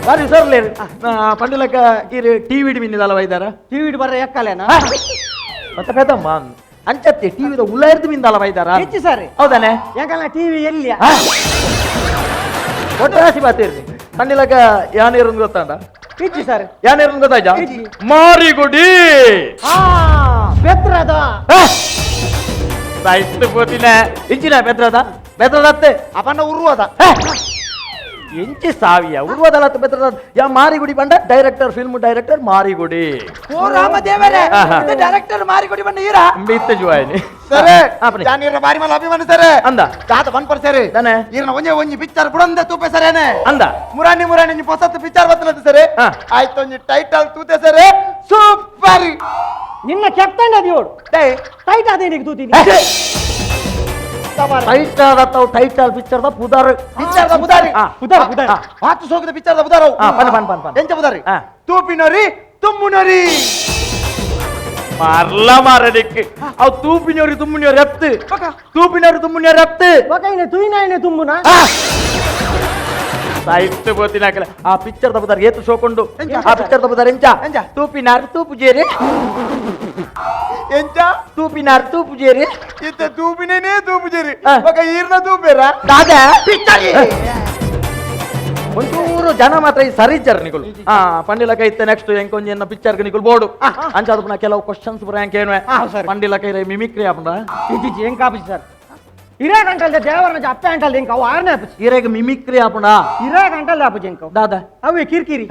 ಸರಿ ಸರ್ಲೇರು ಪಂಡಿಲಕ್ಕ ಕೀರು ಟಿವಿ ಮಿನ್ನಿದಲ್ಲ ಇದ್ದಾರ? ಟಿವಿ ಬರ್ರ ಎಕ್ಕಲೇನಾ ಮತ್ತೆ ಪೇತಮ್ಮ ಅಂಚತ್ತೆ ಟಿವಿದ ಉಳ್ಳಾರ್ದು ಮಿಂದಲ್ಲ ಇದ್ದಾರ? ಹೆಚ್ಚು ಸರಿ. ಹೌದಾನೆ? ಯಾಕಲ್ಲ ಟಿವಿ ಎಲ್ಲಿ ಒಟ್ಟು ರಾಶಿ ಬಾತಿರ್ಲಿ. ಪಂಡಿಲಕ್ಕ ಯಾನೇರು ಗೊತ್ತಾಂಡ? ಇಜ್ಜಿ ಸರ್. ಯಾನೇರು ಗೊತ್ತಾಯ್ತ? ಮಾರಿಗುಡಿ. ಬೆತ್ರದ. ಸಾಯಿಸ್ತು ಪೋತಿನ ಇಂಚಿನ ಬೆದ್ರದ ಬೆದ್ರದತ್ತೆ ಅಪನ್ನ ಉರುವದ. ಎಂಚಿ ಸಾವಿಯ ಉರುವದಲ್ಲ ಬೆದ್ರದ. ಯಾ ಮಾರಿಗುಡಿ ಬಂಡ director, film director Marigudi. ಓ ರಾಮದೇವರೇ, ಡೈರೆಕ್ಟರ್ ಮಾರಿಗುಡಿ ಬಂಡ ಈರಾ ಇತ್ತ ಜುವಾಯಿನಿ ಸರಿ. ಜಾನೀರ ಬಾರಿ ಮಲ ಅಭಿಮಾನಿ ಸರ್ ಅಂದ ತಾತ ಬನ್ ಪರ್ ಸರ್ ತಾನೆ ಈರನ ಒಂಜೆ ಒಂಜಿ ಪಿಕ್ಚರ್ ಬುಡಂದೆ ತೂಪೆ ಸರೇನೆ ಅಂದ ಮುರಾನಿ ಮುರಾನಿ ಒಂಜಿ ಪೊಸತ್ತು ಪಿಕ್ಚರ್ ಬತ್ತಲತ್ತು ಸರ್. ಆಯ್ತು ಒಂಜಿ ಟೈಟಲ್ ತೂತೆ ಸರ್, ಸೂಪರ್. ನಿನ್ನ ಕೆಪ್ಟನ್ ಅದಿಯೋಡು ಟೈಟ್ ಅದೇ ನಿಗ್ ತೂತೀನಿ. ಟೈಟಲ್ ಅತ್ತವು ಟೈಟಲ್ ಪಿಕ್ಚರ್ the ಪುದಾರ್. Picture the ಪುದಾರ್. ಪುದಾರ್ ಪುದಾರ್ ಮಾತು ಸೋಗದ ಪಿಕ್ಚರ್ the ಪುದಾರ್. ಪನ್ ಪನ್ ಪನ್ ಪನ್ ಎಂಚ ಪುದಾರ್? ತೂಪಿನರಿ ತುಮ್ಮುನರಿ. ಮರ್ಲ ಮಾರದಿಕ್ಕೆ ಅವು ತೂಪಿನೋರಿ ತುಮ್ಮುನೋರಿ ಅತ್ತು, ತೂಪಿನೋರಿ ತುಮ್ಮುನೋರಿ ಅತ್ತು. ಒಕೈನೆ ತುಯಿನಾಯಿನೆ ತುಮ್ಮುನ ಸಾಹಿತ್ಯ ಬೋತಿನ ಹಾಕಲ. ಆ ಪಿಕ್ಚರ್ the ಪುದಾರ್ ಏತು ಸೋಕೊಂಡು. ಆ ಪಿಕ್ಚರ್ the ಪುದಾರ್ ಎಂಚ? ತೂಪಿನಾರ್ ತೂಪುಜೇರಿ. ಎಂಚ? ತೂಪಿನಾರ್ ತೂಪುಜೇರಿ. ಇತ್ತ ತೂಪಿನೇ ತೂಪುಜೇರಿ ಒಕ ಈರ್ನ ತೂಪೇರ ದಾದಾ ಪಿಕ್ಚರ್. ಒಂಚೂರು ಜನ ಮಾತ್ರ ಈ ಸರಿ ಇಜ್ಜಾರ ನಿಕುಲು. ಪಂಡಿಲಕ ಇತ್ತೆ ನೆಕ್ಸ್ಟ್ ಎಂಕೊಂಜಿ ಎನ್ನ ಪಿಕ್ಚರ್ ನಿಕುಲು ಬೋರ್ಡು ಅಂಚಾದ ಪುನಃ ಕೆಲವು ಕ್ವಶನ್ಸ್ ಬರ ಏನು ಪಂಡಿಲಕ ಇರೆ ಮಿಮಿಕ್ರಿ ಆಪುಂಡ. ಇಜ್ಜಿ ಏನ್ ಕಾಪಿ ಸರ್? ಇರೇ ಗಂಟಲ್ದ ದೇವರನ ಅಪ್ಪೆ ಅಂಟಲ್ದ ಇಂಕ ಅವು ಆರನೇ ಆಪುಜಿ. ಇರೆಗ್ ಮಿಮಿಕ್ರಿ ಆಪುಂಡ? ಇರೇ ಗಂಟಲ್ದ ಆಪುಜಿ ಇಂಕ ದಾದಾ ಅವೇ ಕಿರಿಕಿರಿ.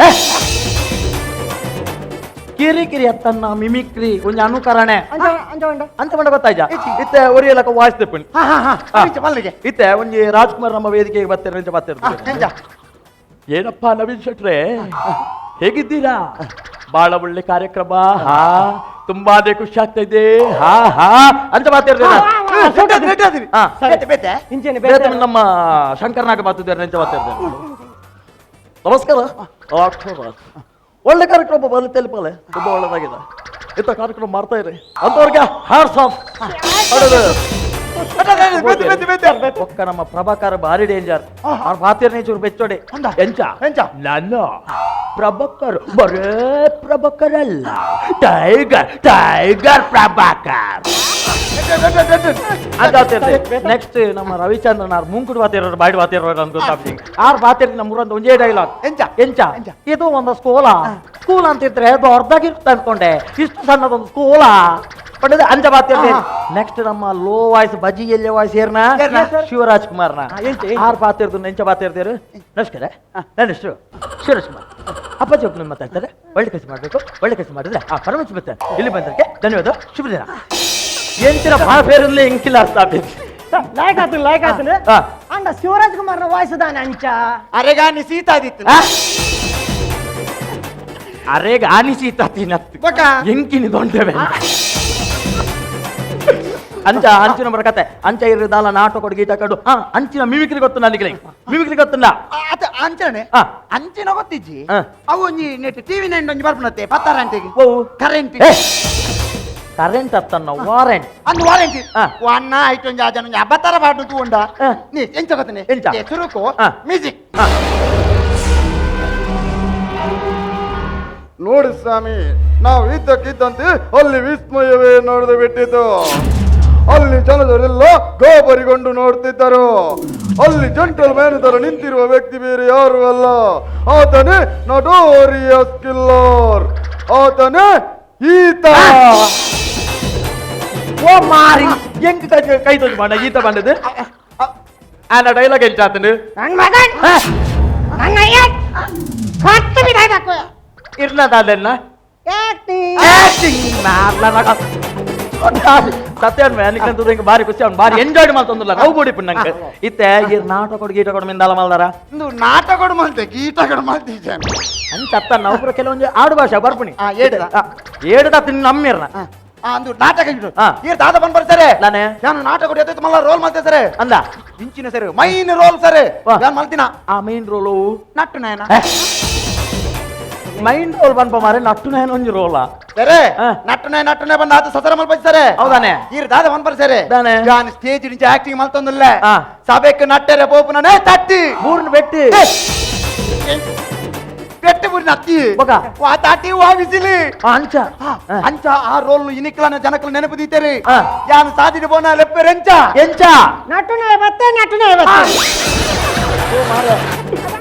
ಕಿರಿಕಿರಿ ಅತ್ತನ್ನ ಮಿಮಿಕ್ರಿ ಒಂಜಿ ಅನುಕರಣೆ ಅಂಚ ಉಂಡ ಅಂಚ ಮಂಡ ಗೊತ್ತಾಯ್ತಾ? ಇತ್ತೆ ಒರಿಯಲಕ ವಾಯ್ಸ್ ತೆಪ್ಪುಂಡು. ಇತ್ತೆ ಒಂಜಿ ರಾಜ್ಕುಮಾರ್ ನಮ್ಮ ವೇದಿಕೆಗೆ ಬರ್ತಾರೆ ಅಂಚ ಬರ್ತಾರೆ. ಏನಪ್ಪಾ ನವೀನ್ ಶೆಟ್ರೆ, ಹೇಗಿದ್ದೀರಾ? ಬಹಳ ಒಳ್ಳೆ ಕಾರ್ಯಕ್ರಮ, ಹಾ ತುಂಬಾನೇ ಖುಷಿ ಆಗ್ತಾ ಇದೆ, ಹಾ ಹಾ ಅಂತ ಮಾತಾಡ್ತಾರೆ. ನಮ್ಮ ಶಂಕರ್ನಾಗ ಮಾತಿದ್ದಾರೆ ಅಂತ ಮಾತಾಡ್ತಾರೆ. ನಮಸ್ಕಾರ, ಒಳ್ಳೆ ಕಾರ್ಯಕ್ರಮ ಬರಲಿ ತೆಲುಪಲೆ, ತುಂಬಾ ಒಳ್ಳೆದಾಗಿದೆ. ಇಂಥ ಕಾರ್ಯಕ್ರಮ ಮಾಡ್ತಾ ಇರಿ ಅಂತವ್ರಿಗೆ ಹ್ಯಾಟ್ಸ್ ಆಫ್. ಒಕ್ಕ ನಮ್ಮ ಪ್ರಭಾಕರ್ ಭಾರಿ ಡೇಂಜರ್. ಅವ್ರ ಪಾತಿರ್ನೇ ಚೂರು ಬೆಚ್ಚೋಡೆ. ಎಂಚ ನಾನು ಪ್ರಭಾಕರ್ ಬರೇ ಪ್ರಭಾಕರ್ ಅಲ್ಲ, ಟೈಗರ್ ಟೈಗರ್ ಪ್ರಭಾಕರ್. ನೆಕ್ಸ್ಟ್ ನಮ್ಮ ರವಿಚಂದ್ರನ್ ಅವ್ರ ಮುಂಕುಡು ವಾತಿರೋರು ಬಾಯ್ಡು ವಾತಿರೋರು ಅಂತ ಗೊತ್ತಾಗ್ತೀನಿ. ಆರ್ ಬಾತಿರ್ ನಮ್ಮ ಊರಂತ ಒಂದೇ ಡೈಲಾಗ್ ಎಂಚ ಎಂಚ ಇದು ಒಂದು ಸ್ಕೂಲ ಸ್ಕೂಲ್ ಅಂತಿದ್ರೆ ದೊಡ್ಡದಾಗಿರುತ್ತೆ ಅನ್ಕೊಂಡೆ, ಇಷ್ಟು ಸಣ್ಣದೊಂದು ಸ್ಕೂಲ ಪಡೆದ ಅಂಜ ಬಾತಿರ್ತೀನಿ. ನೆಕ್ಸ್ಟ್ ನಮ್ಮ ಲೋ ವಾಯ್ಸ್ ಬಜಿ ಎಲ್ಲಿ ವಾಯ್ಸ್ ಏರ್ನ ಶಿವರಾಜ್ ಕುಮಾರ್ನ ಆರ್ ಬಾತಿರ್ದು ಎಂಚ ಬಾತಿರ್ತೀರು. ನಮಸ್ಕಾರ, ನನ್ನ ಹೆಸರು ಶಿವರಾಜ್ ಕುಮಾರ್, ಅಪ್ಪಾಜಿ ಒಬ್ಬನ ಮಾತಾಡ್ತಾರೆ. ಒಳ್ಳೆ ಕೆಲಸ ಮಾಡಬೇಕು, ಒಳ್ಳೆ ಕೆಲಸ ಮಾಡಿದ್ರೆ ಆ ಪರಮೇಶ್ವರ ಬರ್ತಾರೆ. ಇಲ್ಲಿ ಬಂದಕ್ಕೆ ಧನ್ಯವಾದ, ಶುಭ ದಿನ. ಎಂಚಿನ ಭಾಷೆಯಲ್ಲಿ ಎಂಕಿಲ್ಲ ಸ್ಥಾಪಿಸಿ ಲಾಯ್ಕ್ ಆತು ಲಾಯ್ಕ್ ಆತನು ಅಂಡ ಶಿವರಾಜ್ ಕುಮಾರ್ನ ವಾಯ್ಸ್ ದಾನೆ ಅಂಚ. ಅರೆಗಾನಿ ಸೀತಾದಿತ್ತು ಅರೆಗ ಆನಿ ಸೀತಾ ತಿನ್ನತ್ತು ಎಂಕಿನಿ ದೊಂಟವೆ ಅಂಚ ಅಂಚಿನ ಬರಕತೆ ಅಂಚ ಇರದಾಲ ನಾಟಕ ಗೀಟ ಕಡು. ಅಂಚಿನ ಮಿಮಿಕ್ರಿ ಗೊತ್ತು ನನಗೆ, ಮಿಮಿಕ್ರಿ ಗೊತ್ತಲ್ಲ ಅಂಚನೆ ಅಂಚಿನ ಗೊತ್ತಿಜ್ಜಿ. ಅವು ಒಂಜಿ net TV nine ಒಂಜಿ ಬರ್ಪುನತ್ತೆ ಪತ್ತಾರ ಅಂತೆಗೆ ಕರೆಂಟ್ ಕರೆಂಟ್ ಅತ್ತನ್ನ ವಾರೆಂಟ್ ಅಂದು ವಾರೆಂಟ್ ಅನ್ನ ಆಯ್ತು ಒಂಜಿ ಆ ಜನ ಅಬ್ಬತ್ತರ ಪಾಟು ತೂಂಡ ನೀ ಎಂಚ ಗೊತ್ತನೆ ಎಂಚ ಸುರುಕು ಮ್ಯೂಸಿಕ್. ನೋಡಿ ಸ್ವಾಮಿ, ನಾವು ಇದ್ದಕ್ಕಿದ್ದಂತೆ ಅಲ್ಲಿ ವಿಸ್ಮಯವೇ ನಡೆದು ಬಿಟ್ಟಿತು. ಅಲ್ಲಿ ಜನರೆಲ್ಲ ಗಾಬರಿಗೊಂಡು ನೋಡ್ತಿದ್ದರು. ಅಲ್ಲಿ ಜೆಂಟಲ್ ಮ್ಯಾನ್ ತರ ನಿಂತಿರುವ ವ್ಯಕ್ತಿ ಬೇರೆ ಯಾರು ಅಲ್ಲ, ಆತನೇ ನಟೋರಿಯಸ್ ಕಿಲ್ಲರ್, ಆತನೇ ಈತ. ಓ ಮಾರಿ ಹೆಂಗ್ ಕೈ ತೋಜ್ ಮಾಡ ಈತ ಬಂದದ್ದು ಆನ ಡೈಲಾಗ್ ಎಂಚಾತನು ನನ್ ಮಗನ್ ಇರ್ನ ದಾದನ್ನ ಆಕ್ಟಿಂಗ್ ಆಕ್ಟಿಂಗ್ ಸತ್ಯ ನಿಕ್ಕಂತ ಹಿಂಗೆ ಬಾರಿ ಖುಷಿ ಅವ್ನು ಬಾರಿ ಎಂಜಾಯ್ ಮಾಡ್ತಂದಿಲ್ಲ ನಾವು ಬೋಡಿ ನಂಗೆ ಇತ್ತೆ ಈ ನಾಟಕ ಕೊಡು ಗೀಟ ಕೊಡು ಮಿಂದಾಲ ಮಲ್ದಾರ ಇಂದು ನಾಟಕ ಮಾಡ್ತೆ ಗೀಟ ಕೊಡು ಮಾಡ್ತಿದ್ದೇನೆ ಅಂಚ ಅತ್ತ ನಾವು ಕೆಲವೊಂದು ಆಡು ಭಾಷೆ ಬರ್ಪುಣಿ ಏಡುದ ಏಡುದ ತಿನ್ ನಮ್ಮಿರ್ನ ಅಂದು ನಾಟಕ ಈ ದಾದ ಬಂದ್ ಬರ್ತಾರೆ ನಾನೇ ನಾನು ನಾಟಕ ಕೊಡಿ ಮಲ್ಲ ರೋಲ್ ಮಾಡ್ತೇನೆ ಸರ್ ಅಂದ ಇಂಚಿನ sir main roll sir ನಾನು ಮಲ್ತಿನ ಆ ಮೈನ್ ರೋಲು ನಟ್ಟು ನಾಯನ ಮೈನ್ ರೋಲ್ ಬಂದ್ಪ ಮಾರೆ ನಟ್ಟು ನಾಯನ ಒಂಜಿ ರೋಲ ಸರಿ ನಟ್ಟನೆ ನಟ್ಟನೆ ಬಂದ ಆತ ಸಸರ ಮಲ್ಪಂಚ ಸರ್ ಹೌದಾನೆ ಈ ದಾದ ಬಂದ್ ಬರ್ತಾರೆ ದಾನೆ ನಾನು ಸ್ಟೇಜ್ ನಿಂಚ ಆಕ್ಟಿಂಗ್ ಮಲ್ತೊಂದಿಲ್ಲ ಸಭೆಕ್ ನಟ್ಟರೆ ಪೋಪುನನೇ ತಟ್ಟಿ ಬೂರ್ನ ಬೆಟ್ಟಿ ಬೆಟ್ಟಿ ಬೂರ್ನ ಅತ್ತಿ ವಾ ತಾಟಿ ವಾ ವಿಸಿಲಿ ಅಂಚ ಅಂಚ ಆ ರೋಲ್ ಇನಿಕ್ಲನ ಜನಕಲ್ ನೆನಪು ದೀತೇರಿ ಯಾನು ಸಾದಿಡಿ ಬೋನ ಲೆಪ್ಪೆರೆಂಚ ಎಂಚ ನಟ್ಟುನೆ ಬತ್ತೆ ನಟ್ಟುನೆ ಬತ್ತೆ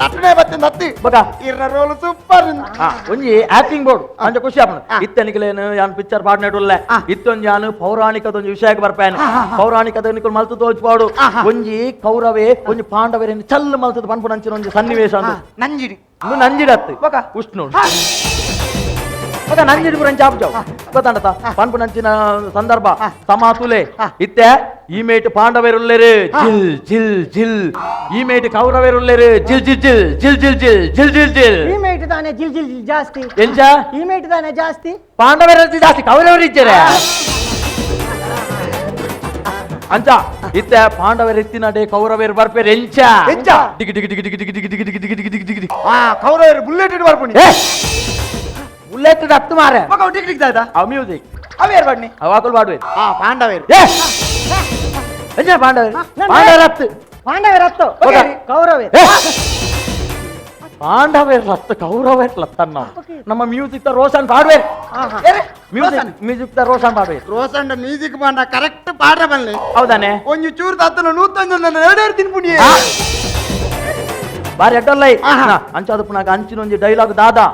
ನಟ್ಟನೆ ಬತ್ತೆ ನತ್ತಿ ಬಗ ಇರ್ನ ರೋಲ್ ಸೂಪರ್ ಒಂಜಿ ಆಕ್ಟಿಂಗ್ ಬೋರ್ಡ್ ಅಂಚ ಖುಷಿ ಆಪಣ ಇತ್ತನಿಕಲೇನು ಯಾನ್ ಪಿಕ್ಚರ್ ಪಾಡ್ನೆಡುಲ್ಲೆ ಇತ್ತೊಂಜಿ ಯಾನು ಪೌರಾಣಿಕದೊಂಜಿ ವಿಷಯಕ್ಕೆ ಬರ್ಪಾನು ಪೌರಾಣಿಕದ ನಿಕುಲ್ ಮಲ್ತು ತೋಚ್ಪಾಡು ಒಂಜಿ ಕೌರವೇ ಒಂಜಿ ಪಾಂಡವರೇನು ಚಲ್ಲು ಮಲ್ತದ ಪನ್ಪುನಂಚಿನ ಒಂಜಿ ಸನ್ನಿವೇಶ ಅಂದು ನಂಜಿಡಿ ಇಂದು ನಂಜಿಡತ್ತು ಉಷ್ಣು ಬಗ ನಂಜಿಡಿ ಪುರಂಚಿ ಆಪ್ಜಾವ್ ಗೊತ್ತಾಂಡತ ಪನ್ಪುನಂಚಿನ ಸಂದರ್ಭ ಸಮಾತುಲೆ ಇತ್ತೆ ಈ ಮೇಟ್ ಪಾಂಡವೇರುಲ್ಲೇರು ಜಿಲ್ ಜಿಲ್ ಜಿಲ್ ಈ ಮೇಟ್ ಕೌರವೇರುಲ್ಲೇರು ಜಿಲ್ ಜಿಲ್ ಜಿಲ್ ಜಿಲ್ ಜಿಲ್ ಜಿಲ್ ಜಿಲ್ ಜಿಲ್ ಜಿಲ್ ಈ ಮೇಟ್ ತಾನೆ ಜಿಲ್ ಜಿಲ್ ಜಿಲ್ ಜಾಸ್ತಿ ಎಂಚ ಈ ಮೇಟ್ ತಾನೆ ಜಾಸ್ತಿ ಪಾಂಡವೇರ ಜಾಸ್ತಿ ಕೌರವರು ಇಚ್ಚಾರೆ ಅಂಚ ಇತ್ತೆ ಪಾಂಡವೇರ್ ಇತ್ತಿನಡೆ ಕೌರವೇರು ಬರ್ಪೇರು ಎಂಚ ಎಂಚ ಡಿಗಿ ಡಿಗಿ ಡಿಗಿ ಡಿಗಿ ಡಿಗಿ ಡಿಗಿ ಡಿಗಿ ಡಿಗಿ ಡಿಗಿ ಡಿಗಿ ಡಿಗಿ ಕೌರವೇರು ಬುಲೆಟ್ ಇಟ್ಟು ಬರ್ಪುಣಿ ಬುಲೆಟ್ ಹತ್ತು ಮಾರೆ ಡಿಗ್ ಡಿಗ್ ದಾದ ಆ ಮ್ಯೂಸಿಕ್ ಅವೇರ್ ಬನ್ನಿ ಅವಾಕುಲ್ ಬಾಡುವೆ ಪಾಂಡವೇರು ಎಂಚ ಪಾಂಡವೇರು ಪಾಂಡವರತ್ತು ಪಾಂಡವೇರತ್ತು ಕೌರವೇರು ಪಾಂಡವೇರ್ ಲತ್ತ ಕೌರವೇರ್ ಲತ್ತನ್ನ ನಮ್ಮ ಮ್ಯೂಸಿಕ್ ತ ರೋಷನ್ ಪಾಡ್ವೇರ್ ಮ್ಯೂಸಿಕ್ ಮ್ಯೂಸಿಕ್ ತ ರೋಷನ್ ಪಾಡ್ವೇರ್ ರೋಷನ್ ಮ್ಯೂಸಿಕ್ ಪಾಂಡ ಕರೆಕ್ಟ್ ಪಾಡ್ರ ಬಲ್ಲೆ ಹೌದಾನೆ ಒಂಜಿ ಚೂರು ತತ್ತನ ನೂತೊಂಜಿ ನನ್ನ ಎರಡೆರಡು ತಿನ್ಪುಣಿ ಬಾರಿ ಅಡ್ಡಲ್ಲ ಅಂಚಾದ ಪುನಾಗ ಅಂಚಿನ ಒಂಜಿ ಡೈಲಾಗ್ ದಾದಾ